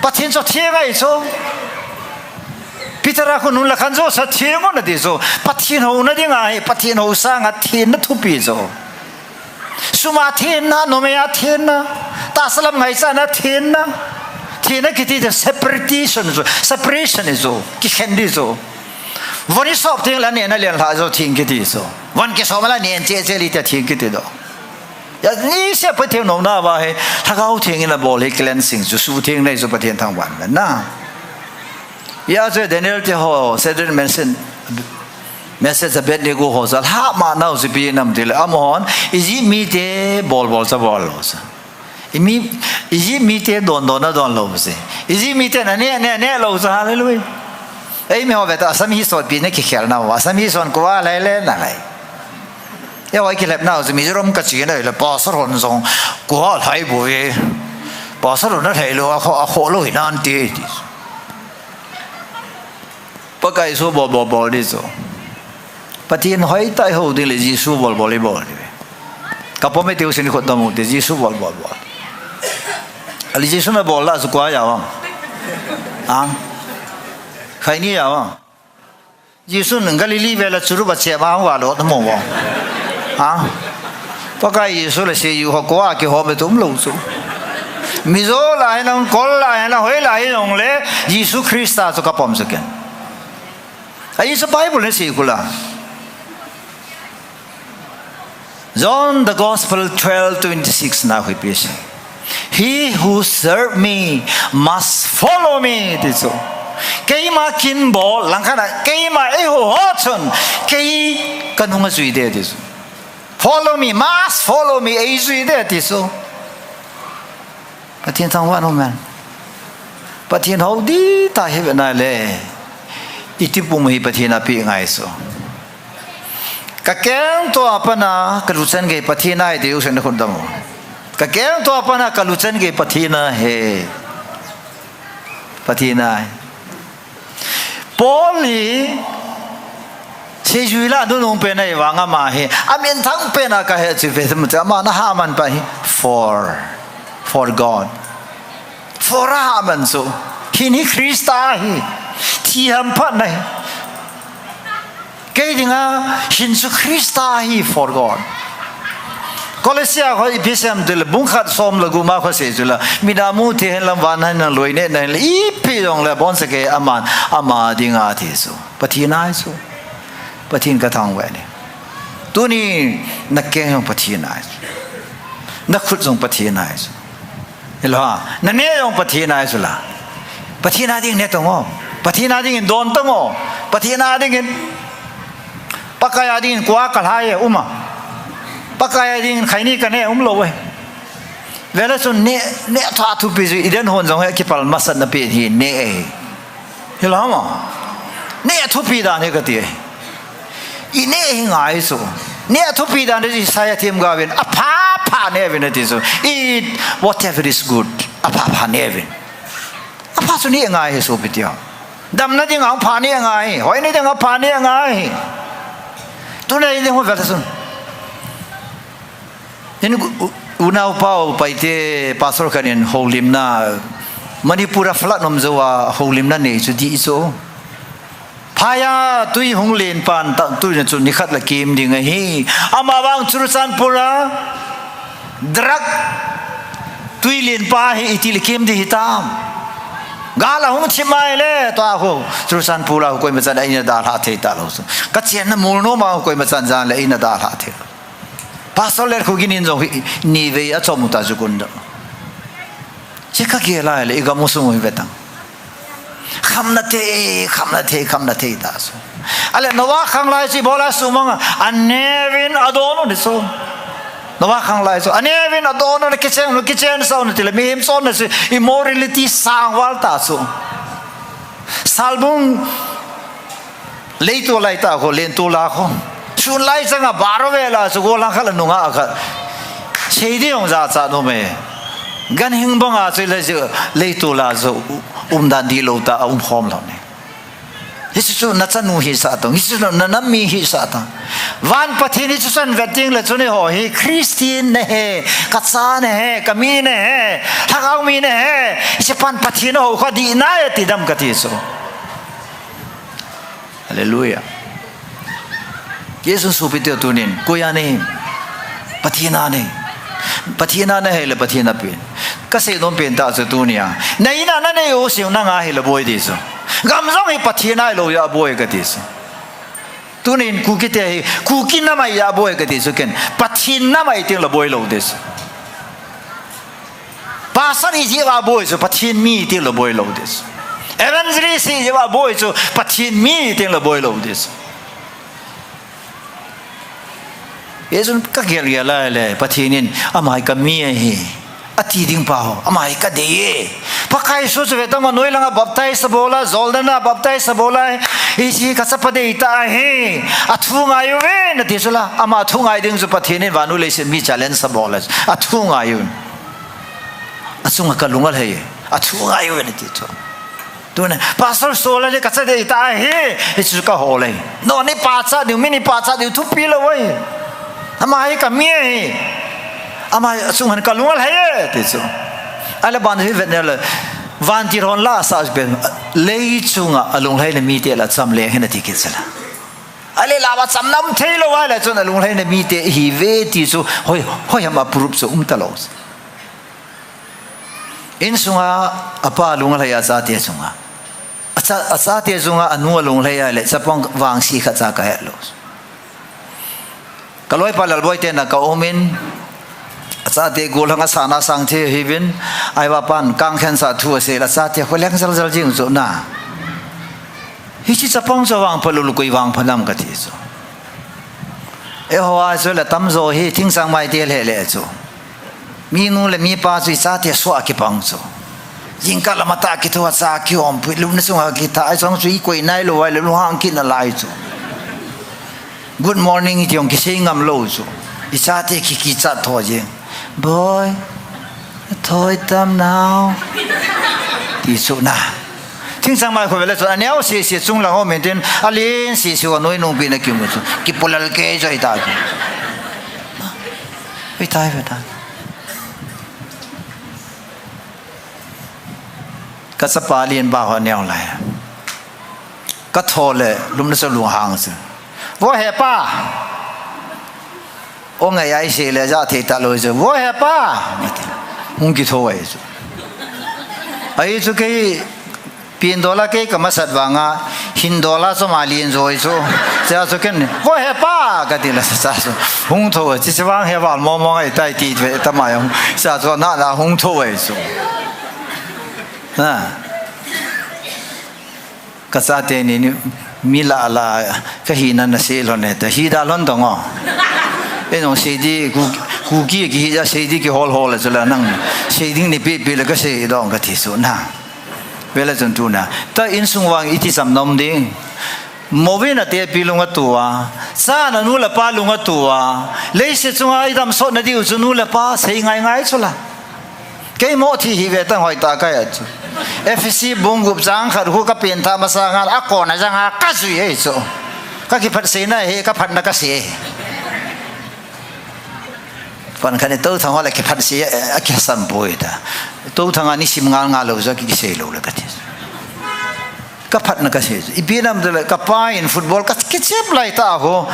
Pathen chu theng ahi chu. Peter a khu nun le khan jouse theng un ati chu. Pathen houna dinga hi, Pathen hou sanga thenna thupi chu. Sum a thenna, numei a thenna, tahsa lam ngaichatna thenna. Thenna kiti chu separation chu, separation hi chu, kikhen di chu. Von isop teng le anehna lenlhah chu theng kiti chu. Von kisop le anen cheh cheh le tia theng kiti doh. Hia niseh a Pathen houna va hi, Lhagao Theng in abol hi cleansing chu, suhthengna hi chu Pathen thangvah in na. Hia chu Daniel te ho, Shadrach, Meshach, Message Abednego ho chu alhah ma nau chu ipi nam tile, amahon Egypt mite bol bol chu abol lou chu. Imi, Egypt mite don don adon lou chu. Egypt miten ane, ane, ane lou chu, hallelujah. Eimi ho ve ta, Assam hi sot pi na kikhel nau, Assam hi son kua lai le na lai. Eiho kilhep nau chu Mizoram kache nai le, pastor hon jong kua lai bou e. Pastor hon alhai lou, akhoh, akhoh lou hi nan ti, ti. Pakai Jesu bol bol bol di chu. Pathen hoitah ihou ding le Jesu bol bol ibol di. Kapom e tiu sin khut dam u te, Jesu bol bol bol. Ale Jesu nabol la chu kua a vang? Ang? Khaini a vang? Jesun Galilee vel a churup a chep a hung va lot na mo vang. Ha? Pakai Jesu le seijuiho kua kihom e tum lou chu. Mizo lah hinam, Kol lah hinam, hoi lah hinam le, Jesu Christa chu kapom chu ken. Ahi chu Bible in asei kul a. John the Gospel twelve twenty-six na hui pi asei. "He who serve me must follow me," ti chu. Keima kin bol, langkhat a, keima eihou ho chun, kei kanung ajui de ti chu. "Follow me, must follow me," eijui de ti chu. Pathen thangvah in um hen. Pathen hou ding tah hi ve nai le. Iti pum hi Pathen a pe ngai chu. Ka kengto a pat a ka luchan gei Pathen ahi ti u sen khun dam u. Ka kengto a pat a ka luchan gei Pathen ahi. Pathen ahi. Paul hi seijui lah a nunung pen ahi vang ama hi, amin thang pen a ka he chu ve mu chu, ama na ha man pa hi, for, for God. For a ha man chu. Hin hi Christa ahi. Thi hamphatna hi. Kei dinga hin chu Christa ahi, for God. Colossia kho ipi asei em tile, bung khat som le gup ma kho sei chu la, mit a mu thei hen lang van a hin loi neh na hin le, ipi jong le abonsa kei aman, ama dinga ti chu. Pathen ahi chu. Pathen ka thangvah e. Tuni na keng jong Pathen ahi chu. Na khut jong Pathen ahi chu. Hilou ham, na neh jong Pathen ahi chu la. Pathen a ding neh tang o. Pathen a dingin don tang o. Pathen a dingin. Pakai a dingin kua ka lhai e, um a. Pakai a dingin khaini ka neh, um lou e. Ve le chun neh, neh tha thupi chu Eden hon jong hi kipal masatna pen hi neh e. Hilou ham? Neh thupi dan hi ka ti e. I neh hi ngai chu. Neh thupi dan hi Isaiah themgao in, apha pha neh uvin ati chu. Eat whatever is good. Apha pha neh uvin. Apha chu neh ngai hi sopi teho. Damna dinga pha neh ngai. Hoina dinga pha neh ngai. Tuna i ding ho ve le chun. Hin u, u, unau pau Paite pastor khat in houlimna, Manipur a flood nom jou a houlimna nei chu dih chu. Phai a tui hung len pan ta, tui na chu nikhat la kem ding ahi. Ama vang Churachandpur a drug tui len pa hi iti le kem ding hitam. Gal a hung thim mai le, tua ho Churachandpur a ho koima chan a ina dalha thei talou chu. Ka chenna mul nom a ho koima chan jan le ina dalha thei. Pastor Letkhogen in jong hi nivei a chom u ta chu kun da. Che ka gel a le, i gam u sung u hi ve tang. Khamna thei, khamna thei, khamna thei ta chu. Ale Noah khanglai chu ibola sumang a, aneh uvin adon u ti chu. Noah khanglai chu, aneh uvin adon u, kichen u, kichen sa u ti le, mihem chonna chu, immorality sang val ta chu. Salbung Leitol lai ta kho, lentol a kho. Sun lai chang a bar vel a chu gollhang khat la nunga khat. Sei ding jong jachat nom e. Ganhing bang a chu le chu leitol a chu umdan dih lou ta, umkhom lou ne. Hichu chu na chanu hisah tang, hichu chu na nam mi hisah tang. Van Pathen hichu chan vet ding le chun eiho hi Christian na hi, ka cha na hi, ka mi na hi, lhagao mi na hi, hiche pan Pathen ahou kha dih nai ati dam kati chu. Hallelujah. Jesu sopi teu tunin, koi a nei, Pathen a nei. Pathen a na hei le Pathen a pen. Ka seinom pen ta chu tunia. Na in a na nei u sing nanga hi le boi ti chu. Gam jong hi Pathen a lou a boi kati chu. Tunin Kuki te hi, Kuki nam a boi kati chu ken. Pathen nam a teng le boi lou ti chu. Pastor i jeh uva boi chu Pathen mi teng le boi lou ti chu. Evangelist i jeh uva boi chu Pathen mi teng le boi lou ti chu. Hichun ka gel gel a le, Pathen in, "Ama hi ka mi ahi," ati ding pa ho, "Ama hi ka dei e." Pakai Jesu chu ve tang a, noi langa baptize a bol a, Jordan a baptize a bol a, "Hiche ka chapa deitah ahi, athu ngai uve," nati chu la, ama thu ngai ding chu Pathen in vannoi leiset mi challenge a bol a, "Athu ngai un." Achunga ka lung alhai e, "Athu ngai uve," nati chu. Tuna, "Pastor Sola le ka cha deitah ahi," hichu ka hol e. No, nei pachat diu, mi nei pachat diu thupi lou ahi. "Ama hi ka mi ahi. Ama hi achunga ka lung alhai e," ti chu. Ahile ban hi vet ne le, vantil hon la sa pen, "Lei chunga alunglhaina mite la cham leng hen," ati kit chu la. Ahile la va cham nam thei lou ahile chun alunglhaina mite ihi uve ti chu, hoi, hoi ham a proof chu um ta lou. Insunga apa lunglhai a, achate chunga. Acha, achate chunga anu alunglhai a le, chapang vangse khat cha ka het lou. Ka loipa Lalboi te na ka um in, achate gollhang a sana sang thei ahiuvin, ahivangin kang khen sa thu asei le, achate kholeng jal jal jing chu na. Hiche chapang chu vangpha lou lou, koi vangpha nam kati chu. Eiho a chu la tamjo hi thingchang mai te le le chu. Minu le mipa chu ichate soh a kipang chu. Jingkah lama tah kitho a cha kihom pui, lupna chunga kitha, achang chu ikoi nai lou vai le lunghang kit nalai chu. Good morning iti jong kisei ngam lou chu. Ichate ki, kichat tho jing. "Boi, thoi tam nao," ti chu na. Thingchang mai kho vele chu, aneo sese chunglang ho min tin, alen sese ho noi nung pi na kimu chu. Kipulal ke joi ta chu. Ui tai ve ta. Ka chapa alen ba ho neo lai. Ka tho le, lupna chu lunghang chu. "Vo he pa." O ngai ai se le ja thei ta lou chu. "Vo he pa." Hung kitho ai chu. Ai chu kei pin dola kei ka masat vanga, hin dola chu ma lin joi chu. Cha chu ken, "Vo he pa," kati la cha chu. Hung tho ai chu, "Chi vang he val mo mo ngai tai," ti ve ta ma jong. Cha chu na na hung tho ai chu. Na. Ka chate ni, ni mi la la, ka hina na sei lhon e, ta hi da lhon dong o. Ei nung sei di, ku, Kuki kihi ja sei di kihol hol a chu la nang. Sei ding ni pi pi le ka sei dong kati chu na. Vele chun tuna. Ta insung vang iti cham nom ding. Mo vin ate pi lung atua. Cha na nu le pa lung atua. Leiset chunga idam sot na diu chu nu le pa sei ngai ngai chu la. Kei mo thi hi ve tang hoi ta ka ya chu. Ephesi bung gup chang khat khu ka pengthah masanga a kona janga ka jui e chu. Ka kiphat sei na he, ka phatna ka sei. Pan khat ni to thang ho le kiphat sei, eh, a kisam poi ta. To thang a ni sim ngal ngal lou jo ki sei lou le ka thi. Ka phatna ka sei. Ipi nam le ka pa in football ka kichep lai ta ho.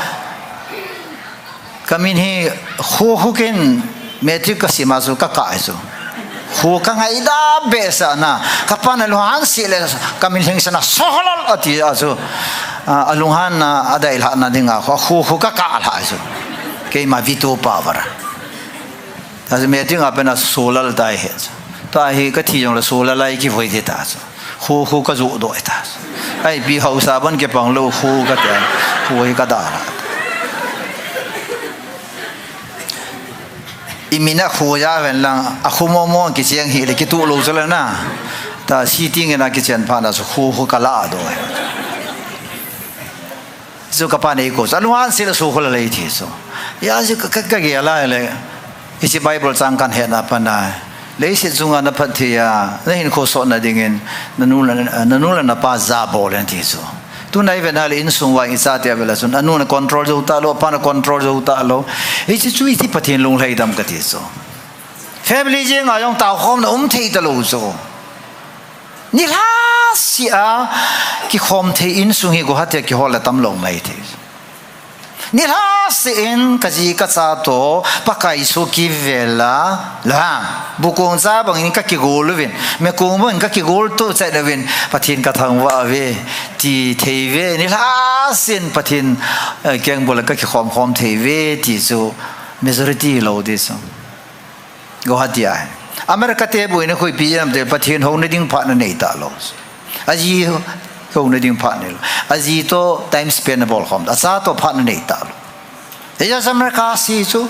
Ka min hi khu khu ken matric ka sim a chu ka kah chu. Khu ka ngaidam behseh na. Ka pa na lunghan si le ka min lhingset na Sohlal ati a chu. A, a lunghan na a dai lhah na dinga khu, khu khu ka kah lha chu. Keima Vito pa vara. A chu matric a pen a Sohlal tai he chu. Ta hi ka thi jong le Sohlal lai kivoi de ta chu. Khu khu ka ju do ta. Ai pi hausa ban ke pang lou khu ka te. Khu hi ka da la. I min a khu ja ven lang, a khu mo mo kicheng hi le kitu lou chu le na. Ta si ting in a kichen pha na chu khu khu ka la do. Chu ka pa nei ko chu, a lunghan si le Sohlal lai thi chu. Ya chu ka, ka, ka gel a le. Hiche Bible chang kan hetna pana. Leiset chunga na phatthei a, na hinkho sotna dingin, na nu le, na nu le na pa ja bol in ti chu. Tuna i vet na le insung vang i chate a vela chun, a nu na control jou ta lou, a pa na control jou ta lou. Hiche chu iti Pathen lunglhai dam ka ti chu. Family jeng a jong taokhomna um thei ta lou chu. Nilhah seh a, kikhom thei insung hi Guwahati a kihol a tam lou mai thei. Nilhah seh in ka ji ka cha toh, Pakai Jesu kivel a, la, bukong cha bang in ka kigol uvin, mekong bang in ka kigol to chai uvin, Pathen ka thangvah uve, ti thei uve, nilhah seh in Pathen, eh, keng bol a ka kikhom khom thei uve, ti chu majority lou di chu. Guwahati a. America te boina khu ipi jeh ham itile Pathen houna ding phat na nei ta lou. Aji houna ding phat nei lou. Aji toh time spend na bol khom. Acha toh phat na nei ta lou. Hiche America si chu,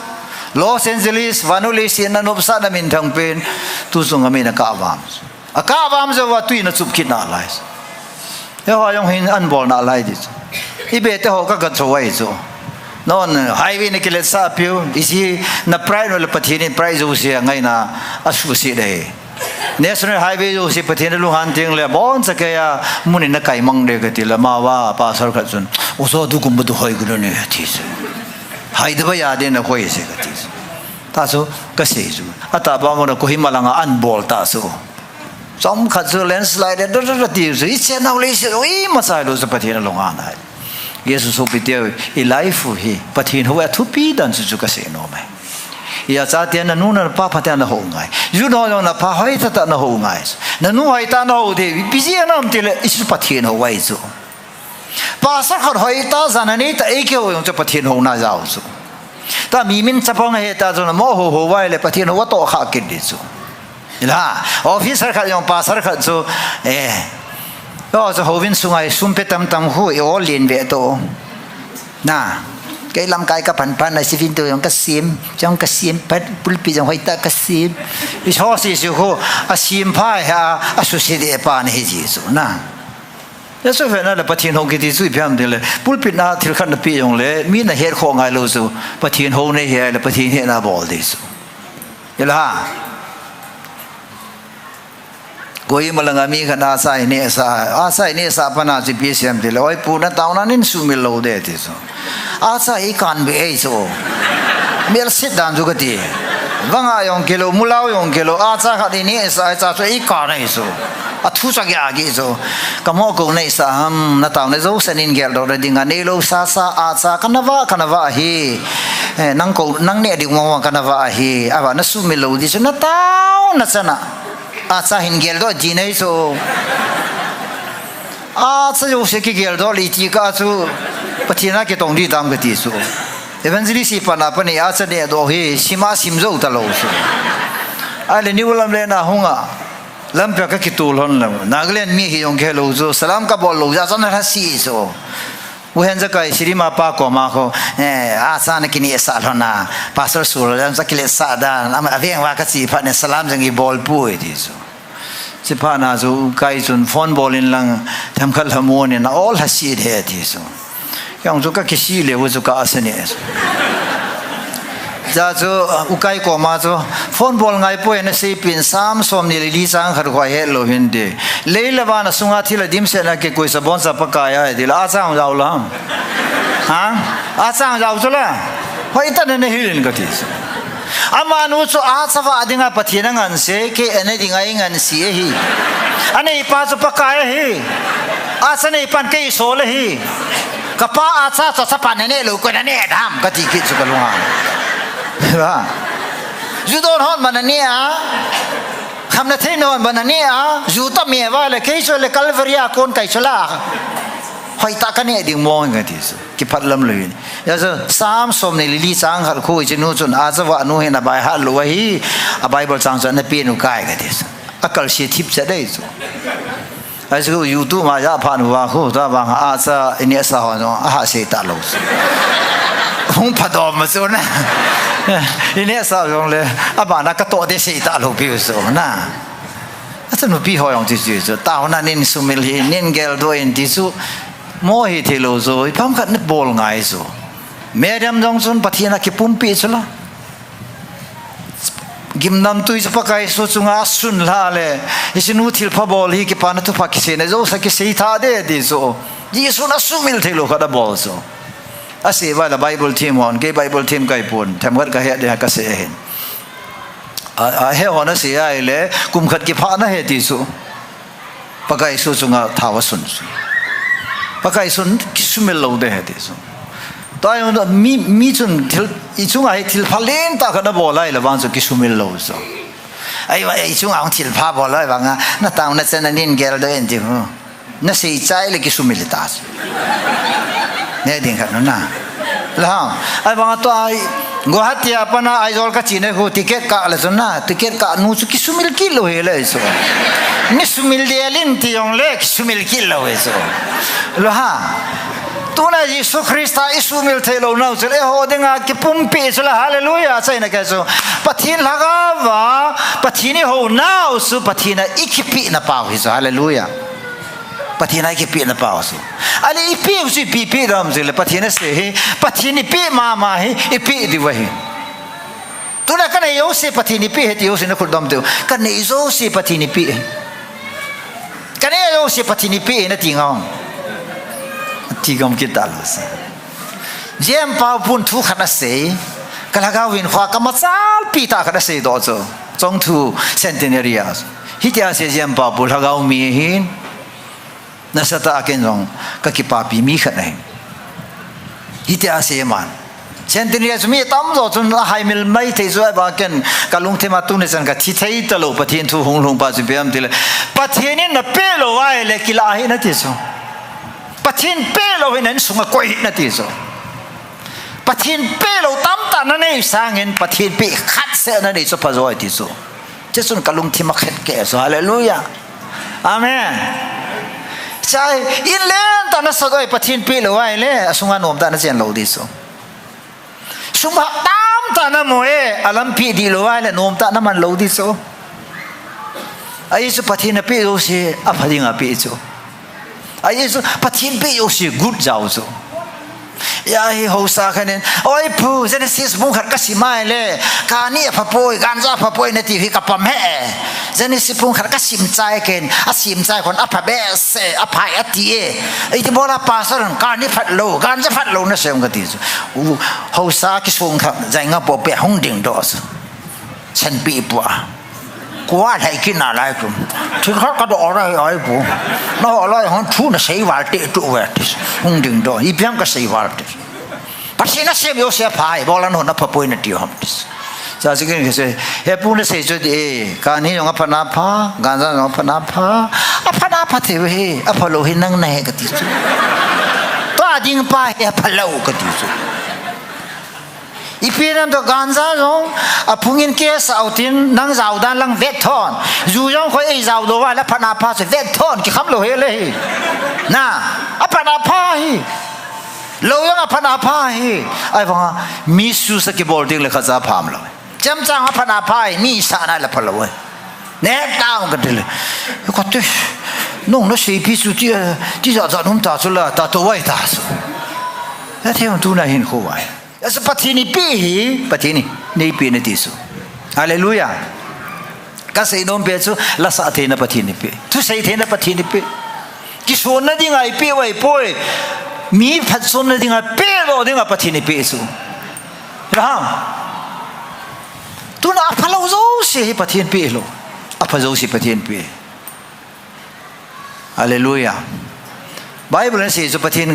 Los Angeles, vannoi leiset a nanopsahna minthang pen, tu chunga mi ana kap vam. Akap vam jou uva tui ana chup kit nalai. Eiho jong hin ana bol nalai ti chu. Ibe te ho ka gat jou ahi chu. Nangho highway na kiletsah piu, isi na pride nule Pathen in pride jouse angaina asuhset e. National Highway jouse Pathen in alunghan teng le, boncha keiya mun in nakai mang de kati le, amavang pastor khat chun, "Ojo, tu kum bu tu hoi gu nu ne," ati chu. "Hai de ba ya de na koi se," kati chu. Ta chu, kasei chu. Atahbeh muna Kohima langa ana bol ta chu. Chomkhat chu landslide de, da, da, da, ti chu. Hiche nau leiset, oi, machai lou chu Pathen alunghan ahi. Jesu sopite, i life u hi, Pathen hou a thupi dan chu chu kasei nom e. Icha te nanu napa phaten nahou ngai. Ju no jong napa hoitah tah nahou ngai. Nanu hoitah nahou de, ipi jeh ham tile, hichu Pathen hou ahi chu. Pastor khat hoitah jana neitah eikihou jong chu Pathen houna jao chu. Ta mi min chapang ahe ta chu namo hou hou vai le Pathen hou atoh kha kit di chu. Ila, officer khat jong pastor khat chu, eh, o chu houvin sunga sum pe tam tam khu, i o lin ve to. Na, kei lamkai ka pan pan na sivin tu jong ka sim, jong ka sim, pat pulpit jong hoitah ka sim. I so si si khu, asim pha ha, asuhset de pa na hi ji chu na. Jesu vena le Pathen hou kiti chu ipi ham tile, pulpit na thil khat nape jongle, mi nahet khoh ngai lou chu, Pathen hou nahi le, Pathen hetna bol di chu. Ila ha. Kohima langa mi khat acha inehsah, acha inehsah pana chu ipi asei em tile, "Oi pu, na taona nei sumil lou de," ti chu. Acha hi kan be ei chu. Melset dan chu kati. Vanga jong kilou, mulou jong kilou, acha khat inehsah, acha chu ikan ahi chu. Athu chu agi agi chu. Kamo ko neisah ham, na taona jouse nei geldoh na dinga neilou sasa, acha kana vah, kana vah hi. Eh, nang ko, nang neh ding vang vang kana vah hi. Ava na sumil lou di chu, na taona chana. Acha hin geldoh di nei chu. Acha jouse kigeldoh le iti kah chu Pathen a kitong di tam kati chu. Evangelist hi pana pani acha nehdoh hi sima sim jou talou chu. Ahile niu lam le na hunga. Lampi a ka kitul hon lou. Nagaland mi hi jong kihelou chu. Salam kabol lou jeh a chana lhasi chu. U Henjakai Sirima pa koma khu, eh, acha na kinehsah lhon a, Pastor Sur jong cha kiletsah dan, ama aveng uva kache phat ne salam jong ibol poi ti chu. Chuphat na chu ukai chun phone bol in lang, themkhat lhamon in, aol lhasi de ti chu. Kei jong chu kakisih leu chu ka asa ne chu. Cha chu, uh, ukai koma chu, phone bol ngai poi naseipin Sam somni le li chang khat khu ahet lou hinte. Lei le van a sunga thil a dimset na kikoisa boncha Pakai ahi tile, acha jao lou ham. Ha? Acha jao chu la. Hoitah na nahil in kati chu. Amanu chu acha vah dinga Pathen angansei, kei ana dinga eingansei ahi. Aneipa chu Pakai ahi. Acha neipan kei sol ahi. Kapa acha chu chapa naneh lou koi naneh dam kati kit chu kalunga. Ba. Ju don hon ba naneh a. Khamna thei non ba naneh a. Ju tah me va le kei chu le Calvary a kon kai chu la. Hoitah kaneh ding mo kati chu. Kipah lam lou in. Hijeh chu Sam somni le li chang khat khu hiche nu chun acha vah nu hin abai hat lou ahi. A Bible chang chu ana pe nu kai kati chu. Akalse thip cha dei chu. Achu YouTube ma ja phan uva khu, tua vang acha inehsah ho jong, aha sei talou. Hung phadom ma chu na. Inehsah jongle, abana katoh de sei talou piu chu na. Achu nupi ho jong ti chu, taona nei sumil hi, nei geldoh in ti chu, mo hi thei lou chu, ipi ham khat nei bol ngai chu. Madam jong chun Pathen a kipumpi chu la. Gimnamtui chu Pakai Jesu chunga asun lha le, hiche nu thilpha bol hi kipana thupha kiseina jouse kisei tha de ti chu. Jesun asumil thei lou khat abol chu. Asei uva le Bible thiem hon, kei Bible thiem kahi pon, themkhat kahet ding kasei ahin. A, ahe hon asei ahile, kum khat kiphah nahi ti chu. Pakai Jesu chunga thao asun chu. Pakai Jesun kisumil lou de ahi ti chu. Tua jong mi, mi chun thil, i chunga hi thilpha lentah khat nabol ahile vang chu kisumil lou chu. Ahivang, i chunga hung thilpha bol ahivanga, na taona chana nei geldoh in ti hu. Nasei chai le kisumil ta chu. Neh ding khat nu na. Lha. Ahivang tua Guwahati a pat na Aizawl kache na khu ticket kah le chun na, ticket kah nu chu kisumil kit lou hile chu. Nei sumil del in ti jongle kisumil kit lou hi chu. Lha. Tuna Jesu Christa i sumil thei lou nau chu le ho dinga kipumpi chu la, hallelujah, achaina kei chu. Pathen lhagao va, Pathen i ho nau chu Pathen a i kipina pau hi chu, hallelujah. Pathen a i kipina pau chu. Ale i piu chu ipi pi dam chu le Pathen a sei hi, Pathen i pi mama hi, i pi diu ahi. Tuna ka nei jouse Pathen in eipeh ahi ti jouse na khut dom teu. Ka nei jouse Pathen in eipeh ahi. Ka nei jouse Pathen in eipeh ahi na ti ngam. Ti ngam kit talou se. J M Paopun thu khat asei. Ka lhagao vin kha ka machal pi tah khat asei doh chu. Chongthu centenary a. Hitia asei J M Paopu lhagao mi ahin. Nasatah a ken jong ka kipapi mi khat ahi. Hitia asei man. Centenary a chu mi tamjo chun ahaimil mai thei chu ahi ba ken ka lungthim a tuni chan ka thi thei talou Pathen thu hung lhung pa chu ipi ham tile. Pathen in na peh lou ahile kilah hih in ati chu. Pathen peh lou hi na insung a koi hih in ati chu. Pathen peh lou tamtah na nei sangin Pathen peh khat seh na nei chu phajo ahi ti chu. Chuchun ka lungthim a khet keh chu. Hallelujah. Amen. Chai, in lentah na sat uva Pathen peh lou ahile, asunga nomtah na chen lou ding chu. Sum tamtah na mu e, alampi dih lou ahile, nomtah na man lou ding chu. Ahi chu Pathen in apeh jouse, apha dinga apeh chu. Ahi chu Pathen peh jouse, good jao chu. Ahi hausa khat in, "Oi pu, Genesis bung khat ka sim ahile, kani apha poi, ganja apha poi na ti hi ka pam e. Genesis bung khat ka sim chai ken, asim chai kon apha behseh, apha e ati e. Iti bola pastor in kani phat lou, ganja phat lou na sei em kati chu." U, hausa kisung khat, jainga po pe hung ding doh chu. Senpi pua. Kua lhai kit nalai kum. Thil khat ka doh a lai ai pu. Naho lai hon thu nasei val te tu ve ati. Hung ding doh. Ipi ham ka sei val te. Pathen in asem jouse apha e, bola nahon apha poi na ti ham ati. Cha si kin ke se. He pu nasei chu ti e. Kani jong apha na pha. Ganja jong apha na pha. Apha na pha thei ve he. Apha lou hi nang na he kati chu. Tua ding pa hi apha lou kati chu. Ipi nam to ganja jong, aphung in case a utin, nang jao dan lang vet thon. Ju jong khoi ei jao lou va, la phat na pha chu vet thon, kikham lou hel e. Na, aphat na pha hi. Lou jong aphat na pha hi. Ahivanga, misuse a kibol ding le khat cha pha um lou. Chemchang aphat na pha hi, mi sa na la pha lou e. Neh tao kati le. Kati, nong nasei pi chu ti, eh, tijat jat um ta chu la, ta to vai ta chu. Athem tu na hin kho vai. Asu Pathen in eipeh hi, Pathen in eipeh na ti chu. Hallelujah. Ka seinom pen chu, la sah theina Pathen in eipeh. Thusei theina Pathen in eipeh. Kisonna dinga eipeh uva ahipoi. Mi phatchomna dinga, pehdoh dinga Pathen in eipeh chu. Abraham. Tuna aphalou jouse hi Pathen in eipeh lou. Apha jouse Pathen in eipeh. Hallelujah. Bible in asei chu Pathen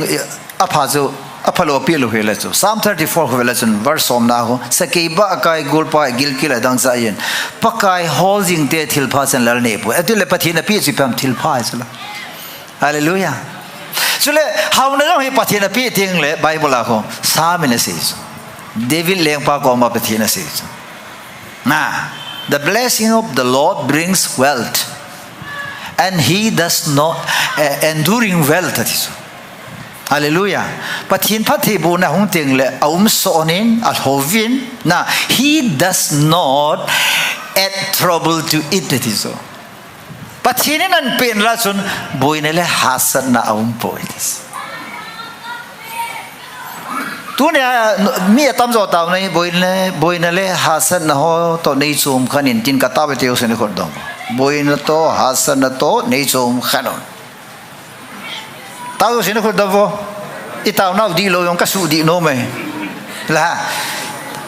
apha chu, aphalou apeh lou hile chu. Psalm thirty-four khu vele chun, verse somna khu. Sakei bah akai gulpa gilkel a dangchah in. Pakai hol jing te thilpha chan lal nei poi. Atile Pathen in apeh chu ipi ham thilpha chu la. Hallelujah. Chule, haona jong hi Pathen in apeh teng le Bible a khu. Psalm in asei chu. David lengpa koma Pathen in asei chu. Na, the blessing of the Lord brings wealth, and he does not, eh, enduring wealth, ati chu. Hallelujah. Pathen phattheibohna hung teng le, aum son in, alhouvin, na, he does not add trouble to it, ati chu. Pathen in ahin peh na lah chun, boina le hahsatna aum poi, ati chu. Tunia, mi atamjo taona hi boina, boina le hahsatna ho toh neichom khen in tin ka tao ve ti jouse na khut dom. Boina toh, hahsatna toh neichom khen un. Tao jouse na khut dom vo. I taonau dihlou jong ka sudih nom e. La.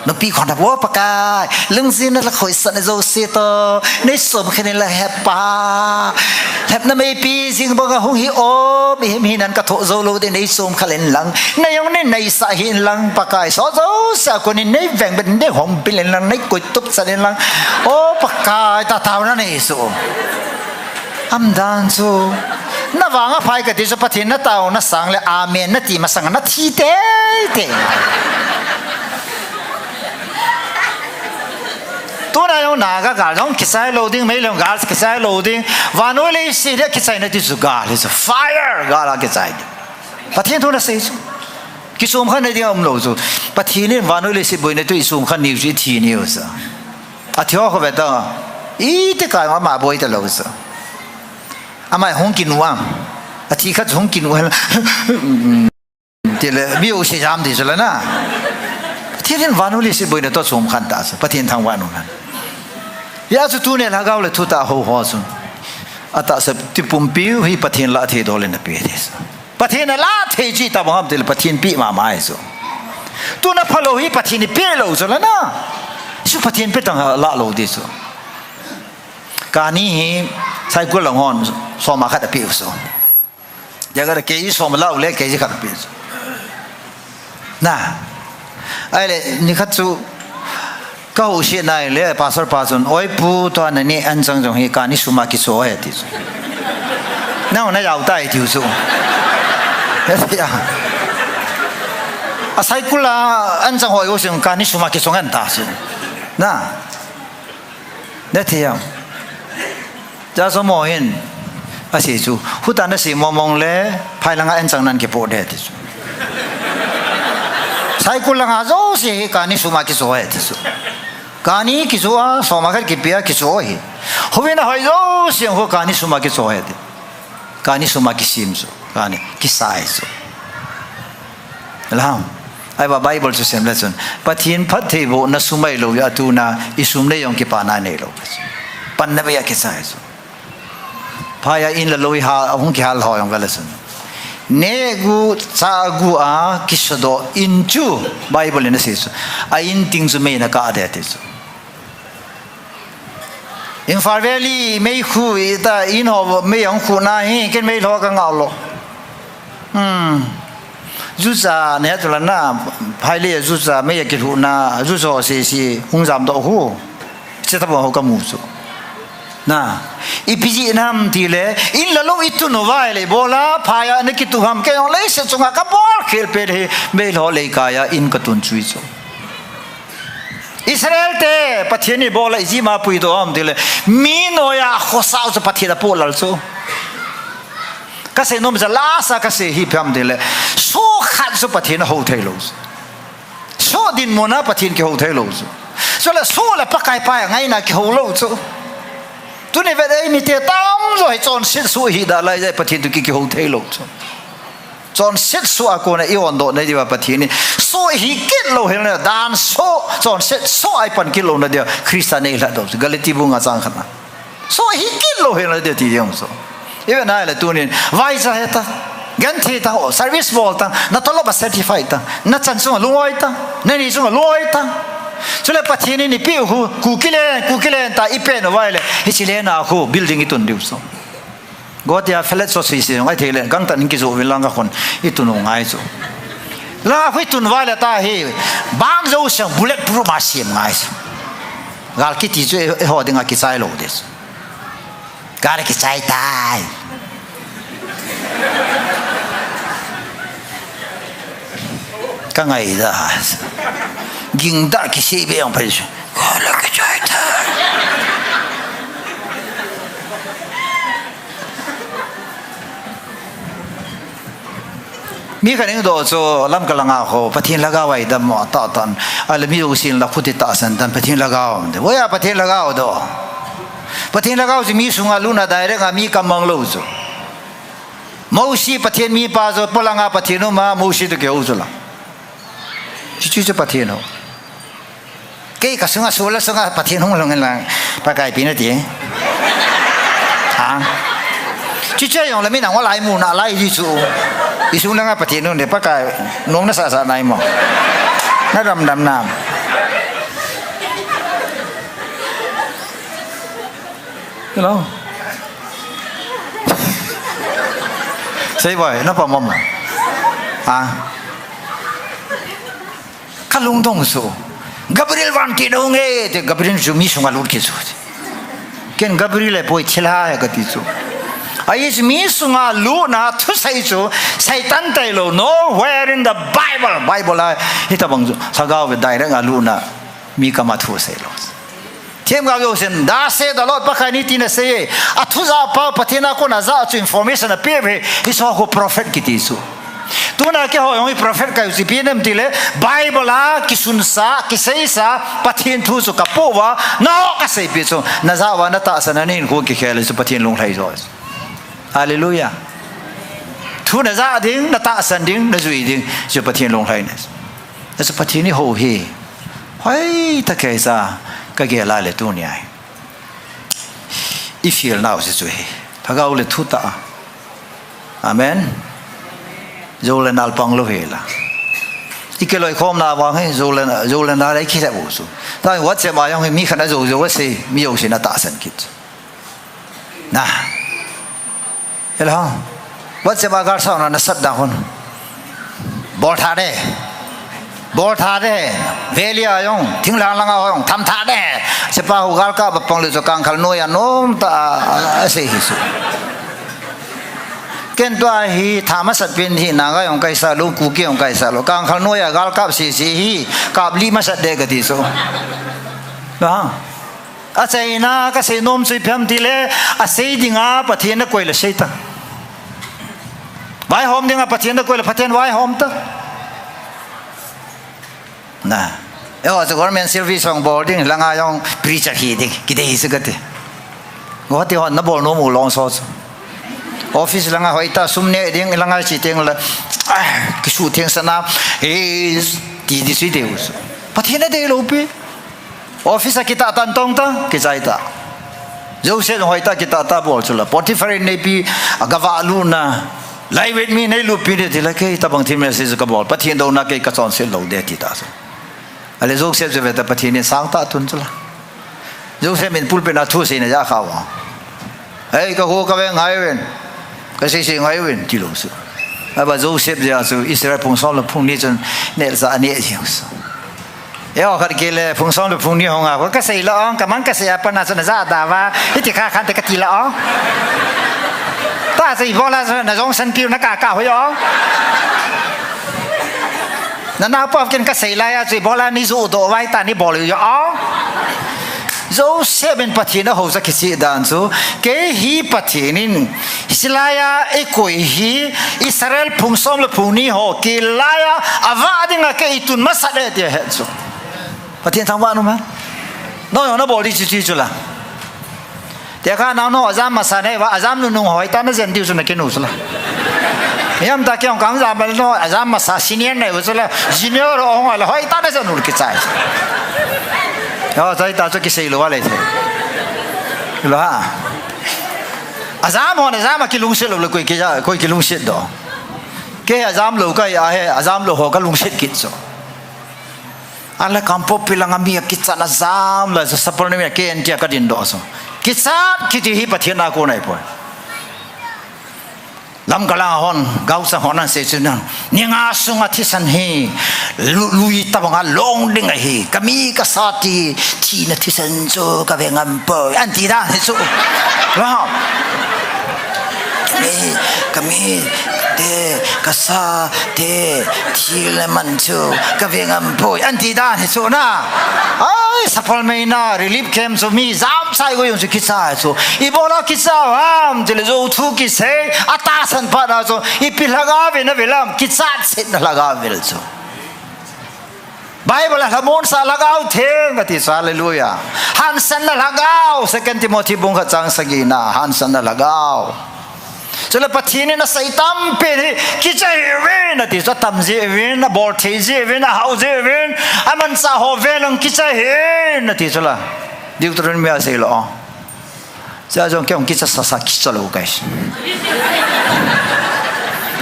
Numei khon a vo Pakai. Lungjin na la khoisah na jouse toh. Neichom khen in lang he Pa. Lhepna meipi jing banga hung hi o, mihem hinan ka thoh jou lou ding, neichom khen in lang. Nei jong nei neisah hih in lang Pakai. Sot jouse a kon in nei veng beh in, nei hom pil in lang, nei koi tup chan in lang. O Pakai, ta taona nei chu. Aum dan chu. Na vang aphai kati chu Pathen na taona sang le amen nati masang a na thi teitei. Tuna jong Naga gal jong kichai lou ding, Meitei gal kichai lou ding. Vannoi leiset a kichaina ti chu gal hi chu. Fire gal a kichai ding. Pathen thu in asei chu. Kichom khen nading aum lou chu. Pathen in vannoi leiset boina toh ichom khen niu chu ithi niu chu. Athi ho kho ve ta. Iti kai ma ma boi ta lou chu. Ama hung kinu am. Athi khat hung kinu hen. Tile, mi u se jam ti chu la na. Pathen in vannoi leiset boina toh chom khen ta chu. Pathen thangvah nom hen. Hijeh chun tuni lhagao le thutah ho ho chu. Atahsa ti pumpi u hi Pathen lah thei dol in ape ti chu. Pathen lah thei chi tabang ham tile Pathen pe mama hi chu. Tuna phalou hi Pathen pe lou chu la na. Chu Pathen pe tang lah lou ti chu. Kani hi cycle lang hon som a khat ape u chu. Jaga da kg som lah u le kg khat ape chu. Na. Ahile, ni khat chu, ka houset nai le, pastor pa chun, "Oi pu, tua nani anchang jong hi kani sum a kicho e," ati chu. Nang na jao tai tiu chu. A cycle a anchang hoi u sing kani sum a kicho ngen ta chu. Na. Nati ya. Cha so mo hin. Asi chu. Huta nasi mo mong le, phai langa anchang nan kipo de ti chu. Cycle langa jouse hi kani sum a kicho e ti chu. Kani kicho a, som a khat kipe a kicho hi. Houin a hoi jouse ho kani sum a kicho e ti. Kani sum a kisim chu. Kani kisai chu. Lam. Ahivang Bible chu sim le chun. Pathen phattheibohna sum ahilou a tuna isum nei jong kipana neilou. Panna bei a kichai chu. Phai a in le lou iha, hung kihal ho jong ve le chun. Neh gu, chah gu a, kisodoh in chu, Bible in asei chu. A in ting chu mei in akah de ti chu. Imphal Valley, mei khu ita, in ho mei ahung khu na hi, ken mei lho ka ngah lou. Hmm. Jucha, ne tu la na, phai le jucha, mei a kilhu na, jucha ho sese, hung jam doh khu. Che ta bang ho ka mu chu. Na, ipi jeh ham tile, in le lou itun u vai le, bola, phai a, na kitu ham, kei jong leiset chunga ka bol khel pen hi, mei lho lei kai a, in ka tun chu chu. Israel te, Pathen in bol a ijeh ma puidoh ham tile, mi noiya khosa u chu Pathen apoh lal chu. Ka sei nom chu lasa ka sei hi ipi ham tile, soh khat chu Pathen ahou thei lou chu. Soh dinmun a Pathen kihou thei lou chu. Chule soh le Pakai pai a ngaina kihou lou chu. Tuni vet eimi te tamjo hi chonset soh hi da lai jeh Pathen toh ki, kihou thei lou chu. Chonset soh a kona i ondoh na diuva Pathen in. Soh hi kit lou hel na dan soh, chonset soh a i pan kit lou na diuva Christa nei lha doh chu. Galati bung nga chang khat na. Soh hi kit lou hel na diuva ti ding chu. I vet na le tunin, vaicha he ta. Genthei ta, o, service bol ta, na tolop a certify ta, na chan chunga lungoi ta, na ni chunga lungoi ta. Chule Pathen in i peh u khu, Kuki len, Kuki len ta, i peh u vai le, hiche len a khu, building i tun diu chu. Guwahati a flat so sui se ngai thei le, gangtah in kijoh uvin lang ka khon i tun u ngai chu. Lang a khu i tun vai le ta hi, bang jouse bullet proof a sem ngai chu. Gal kiti chu e, eiho dinga kichai lou ding chu. Gal kichai tai. Ka ngai da. Ging da kisei be ang phai chu. Gal kichai tai. Mi khat in doh chu Lamka langa ho, Pathen lhagao a i dam mo ta tan. Ahile mi u sin la khuti tahsan tan, Pathen lhagao. Voiya Pathen lhagao doh. Pathen lhagao chu mi sunga lutna direct a mi kamang lou chu. Mosi Pathen mipa chu, polanga Pathen um a, Mosi toh kihou chu la. Chuchu chu Pathen ho. Kei ka sunga, soh le sunga Pathen hung lhung in lang, Pakai pi na ti. Ha? Chuche jong le mi nang wa lai mu na lai ji chu. I sung langa Pathen hung de Pakai nung na sa sa nai mo. Na dam dam na. You know? Sei boi, na pa mama. Ha? Ka lungdong chu. Gabriel van ti dong e, te Gabriel chu mi sunga lut kit chu. Ken Gabriel le poi thilha e ka ti chu. Ahi chu mi sunga lutna thusei chu, Satan tailou, nowhere in the Bible. Bible a, hitabang chu, lhagao ve direct a lutna, mi kama thusei lou. Themgao jousen, thus saith the Lord, Pakai in hitin asei e. Athu ja pa, Pathen a kona ja chu information apeh uve. Hiche ho prophet kiti chu. Tuna keiho jong hi prophet kahiu chu ipi ham itile, Bible a kisunsa, kiseisa, Pathen thu chu kapoh uva, nangho kaseipi chu, najah uva natahsan a nahinkho kikhel chu Pathen lunglhai jo. Hallelujah. Thu najah ding, natahsan ding, najui ding, chu Pathen lunglhai na. Chu Pathen eiho hi, hoitah kei cha, kagel a le tunia hi. I feel nau si chu hi. Lhagao le thutah a. Amen. Jou le nal pang lou hi la. I kiloikhomna vang hi, jou le, jou le nal a i kilhep u chu. Tua WhatsApp a jong hi mi khat a jou jou asei, mi jousen atahsan kit chu. Na. Hello. WhatsApp a gal sauna nasat da hon. Bol tha de. Bol tha de. Valley a jong, thinglhang langa jong, tham tha de. Sepa hu gal kap a pang le chu Kangkhal noi a nom tah a, a, asei hi chu. Ken tua hi tha masat pen hi Naga jong kaisa lou, Kuki jong kaisa lou. Kangkhal noi a gal kap sese hi, kap lih masat de kati chu. Na. Achaina kasei nom chu ipi ham itile, asei dinga Pathen nakoi le sei ta. Vaihom dinga Pathen nakoi le Pathen vaihom ta. Na. Eiho chu government service hung bol ding, langa jong preacher hi ding, kidei chu kati. Guwahati hon nabol nom u lungset chu. Office langa hoitah sum neh ding, langa chi teng le, ah, kisuhtheng sahna, eh, ti di sui deu chu. Pathen adei lou pi. Office a kitah tan tong ta, kichai ta. Joseph hoitah kitah tah bol chu la. Potiphar in neipi, agavah lutna. Lie with me, neilupi ding ti la kei tabang thil message kabol. Pathen douna kei kachonset lou ding ti ta chu. Ale Joseph chu ve ta Pathen in sangtah tun chu la. Joseph in pulpit a thu seina ja kha uva. Ei, ka ho ka ve ngai uvin. Ka sei sei ngai uvin, ti lou chu. Aba Joseph jeh a chu Israel phung som le phung ni chun nelcha aneh jeng chu. Eiho khat kile phung som le phung ni hung a, ka sei lou ong, ka mang ka sei a pan a chun aja da uva, hiti kha khan te kati lou ong. Tua chu ibola chu najong san piu na ka ka hoi ong. Nanaopa ken kasei laiya chu ibola ni ju doh vai ta ni bol u jo. Joseph in Pathen ahou cha kicheh dan chu, kei hi Pathen in, hilaiya eikoi hi, Israel phung som le phung ni ho, kei laiya, avah dinga kei itun masat e ti ahet chu. Pathen thangvah nom e. Nangho nabol ding chu chu la. Tekah nangho ajam masa nei uva, ajam nunung hoitah najen diu chu nakinu chu la. Mihem tah kei hung kang jam bal no, ajam masa senior nei u chu la, junior hung la hoitah najen u kichai. Yo, chai ta chu kisei lou va le the. Lou ha. Ajam ho najam a kilungset lou le koi ki, koi kilungset do. Kei ajam lou kahi a he, ajam lou ho kalungset kit chu. Ala Kangpokpi langa mi akichat na jam la, Sapalnami a kei antia kadin doh chu. Kichat kiti hi Pathen a kon ahipoi. Lamka langa hon, gaocha hon ahin sei chu nan. Ni nga sunga thisan hi, lu, lui tabanga long ding ahi. Kami kasa ti, thina thisan chu kave ngam poi. Anti dan hi chu. Wow. Kami, kami, te, kasa, te, thil le man chu, kave ngam poi. Anti dan hi chu na. Ai, Sapalmei na, relief camp chu mi jam chai go jong chu kicha chu. Ibola kicha ham, tile jou thu kisei, atahsan phat na chu. Ipi lhagao vin avel ham, kichat chetna lhagao vel chu. Bible a lhamon sa lhagao theng ati chu, hallelujah. Hansanna lhagao, Second Timothy bung khat chang sagi na, hansanna lhagao. Chule Pathen in asei tampi hi, kicha hih uvin ati chu, atam jeh uvin, abol thei jeh uvin, ahao jeh uvin, amanchah ho vel in kicha hih in ati chu la. Deuteronomy a sei lou. Cha jong kei hung kicha sasa kicha lou kai.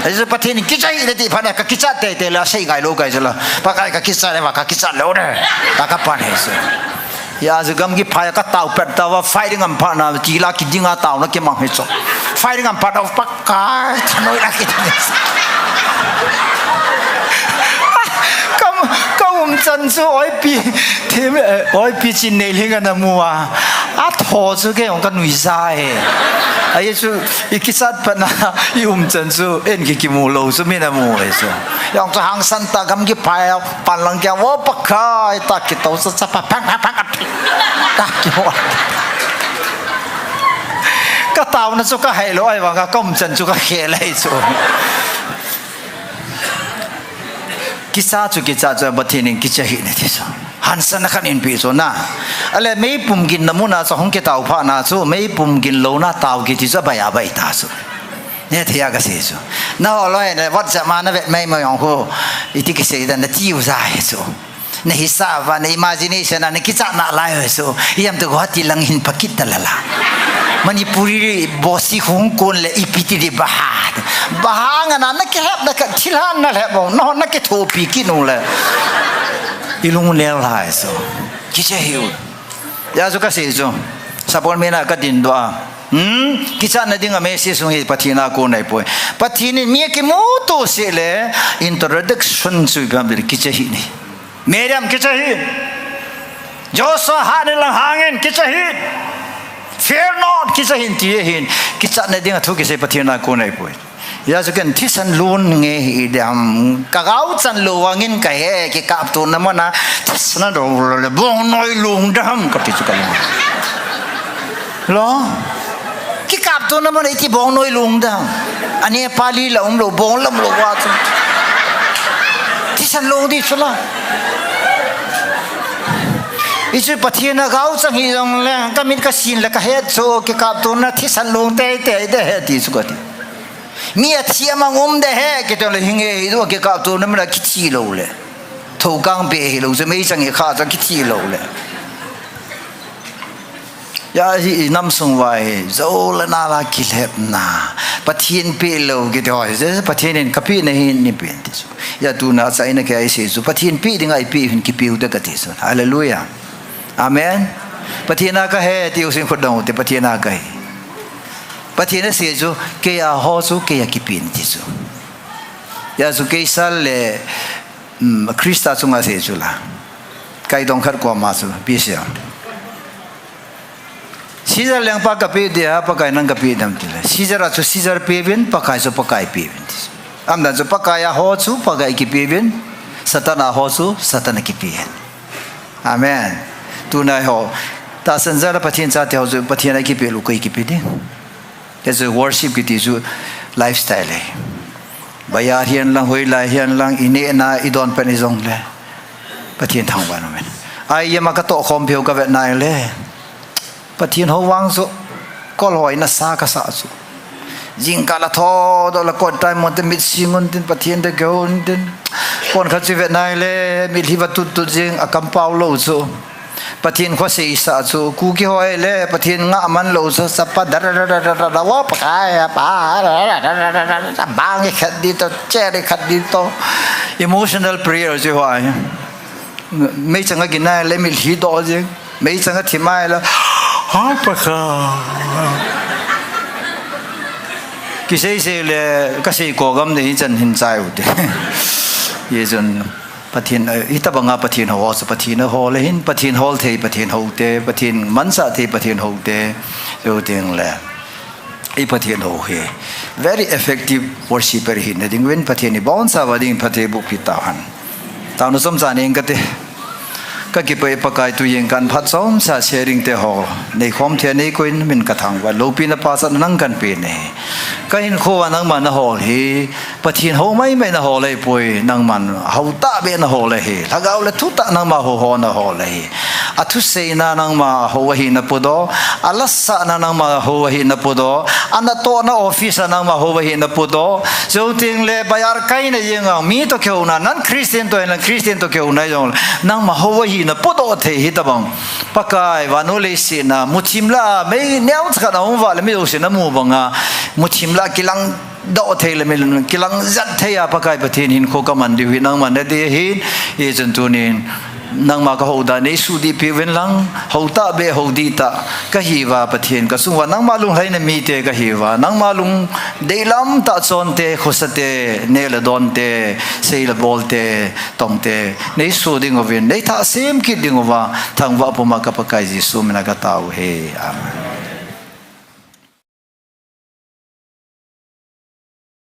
Ahi chu Pathen in kicha hih in ati phat na kakichat teitei la sei ngai lou kai chu la. Pakai kakichat le va kakichat lou de. Ta kapan hi chu. Ya chu gamgi phai a katao pet tauva firing am phat na ti la kiding a taona kimang hi chu. Firing am phat a Pakai thanoi la kiding. Kam, ka umchan chu oipi. Thim, eh, oipi chin nei ling ana mu a. Atho chu kei hung kanui ja e. Ahi chu, ikichat phat na, i umchan chu, en ki kimu lou chu, mi na mu e chu. Jong chu hangsan ta gamgi phai a, pan lang kia, o Pakai, ta kitou cha cha pa, phang, phang, phang, ta kimu. Ka taona chu kahai lou, ahivang ka umchan chu kakhel ahi chu. Kicha chu, kicha chu, Pathen in kicha hih in ati chu. Hansatna khat in pe chu na. Ale meipum ginna muna chu hung kitao phat na chu, meipum gin louna tao kiti chu abai abai ta chu. Nehthei a kasei chu. Nahol lou hih in, WhatsApp ma navet mai mai jong khu. Iti kisei dan nati u jeh hi chu. Nahisah uva, na imagination a nakichat nalai u chu. Ijemtia Guwahati lang hin pha kit ta lala. Manipuri boss hung kon le ipi ti di baha. Baha nga na, nakihepna khat thilha nalhep u. No, nakithopi kit u le. Ilung nel lai chu. Kicha hih u. Hijeh chun kasei chu. Support mi na kadin doh a. Hmm? Kichatna dinga message sung hi Pathen a kon ahipoi. Pathen in mi akimuto seh le introduction chu ipi ham itile kicha hih in. Miriam kicha hih in. Joshua hat ni lang hang in kicha hih in. Fear not, kicha hih in ti ahin. Kichatna dinga thu kisei Pathen a kon ahipoi. Hijeh chun ken thisan lung nge hidem. Ka gaochan lou vangin kahe, kikaptona muna. Thisan a dong le bongnoi lungdam kati chu kalung. Lo? Kikaptona muna iti bongnoi lungdam. Ani pali la umlou bong lam lou va chu. Thisan lung di chu la. Hichu Pathen a gaochang hijong le, kamit kasin le kahet chu, kikaptona thisan lung teitei de he ti chu kati. Mi athi amang um de he, kiti le hinge hi chu, kikaptona muna kithi lou le. Thokang pe hilou chu, meichang hi kha chu kithi lou le. Hijeh hin inam sung uva hi, jou le nal a kilhepna. Pathen pe lou kiti ho hi, Pathen in kapeh nahi, nei pe in ti chu. Hijeh chun tuna achaina kei a isei chu, Pathen pe dinga ipeh u hin kipeh u te kati chu. Hallelujah. Amen. Pathen a kahe, ti u sin khut dong u te, Pathen a kahe. Pathen in asei chu, kei a ho chu, kei a kipeh in ti chu. Hijeh chun kei sal le, um, Christa chunga sei chu la. Kaidong khat koma chu, pi sia. Caesar lengpa kapeh dia, Pakai nang kapeh dem ti le. Caesar a chu Caesar pe uvin, Pakai chu Pakai pe uvin ti. Aumdan chu Pakai a ho chu Pakai kipe uvin, Satan a ho chu Satan a kipe uvin. Amen. Tuna ho, tahsan jal a Pathen chate ho chu Pathen a kipe lou koi kipe ding. Hijeh chun worship kiti chu lifestyle ahi. Baiya hihen lang, hoilai hihen lang, inehna, idon pen ijong le. Pathen thangvah in um in. Ai, ijemma katoh khom peh u kavet nai le. Pathen hou vang chu, kol hoi nasa kasa chu. Jingkah la thodoh la kot tai mo te mit sing un tin, Pathen te keu un tin. Pon khat chu vet nai le, mitlhi va tut tut jing, akam pao lou chu. Pathen kho seisa chu, Kuki ho le, Pathen ngah man lou chu, sapa da da da da da da da, wa pa kai pa, da da da da da da da, bang i khat di to, cher i khat di to. Emotional prayer chu ho ai. Meichang a ginai le mitlhi doh jing. Meichang a thimai le, ha pa ka. Kisei sei le, kasei ko gam nei chan hin chai u te. Hijeh chun Pathen, eh, hitabanga Pathen hou, hou chu Pathen hou le hin, Pathen hol thei, Pathen hou te, Pathen mansa thei, Pathen hou te, hou teng le. I Pathen hou hi. Very effective worshipper hina ding uvin Pathen in ibonchauva ding phatthei boh peh tauhen. Taona chomcha nei inge kati. Kakipah e Pakai, tujing kan phat chomcha sharing te ho. Nei khom thei nei koi in min kathangvah. Loupina pachatna nang kan pe in ahi. Kahinkho a nangma nahol hi. Pathen hou maimai nahol ahipoi, nangman hou tahbeh nahol ahi. Lhagao le thutah nangma hou ho nahol ahi. Athuseina nangma hou ahi napodoh. Alasahna nangma hou ahi napodoh. Anatohna office a nangma hou ahi napodoh. Jou teng le bazaar kaina jeng a mi toh kihouna, non-Christian toh hihen lang Christian toh kihouna jong le. Nangma hou ahi napodoh thei hitabang. Pakai, vannoi leiset a, muthim lah a, mei neocha khat ahung vah le mi jousen amu banga, muthim lah a kilang doh thei le mi kilang jat thei a Pakai Pathen hinkho kaman diu hi nangman nadei ahin, hijeh chun tunin nangma kahou dan neisuhdih peh uvin lang, hou tahbeh hou dihtah kahiuva Pathen, kachunguva nangma lunglhaina mite kahiuva, nangma lungdei lam tah chonte, khosate, neh le donte, sei le bolte, tongte, neisuh ding uvin, neithasem kit ding uva, thangvah puma ka Pakai Jesu mina katao u ahi. Amen.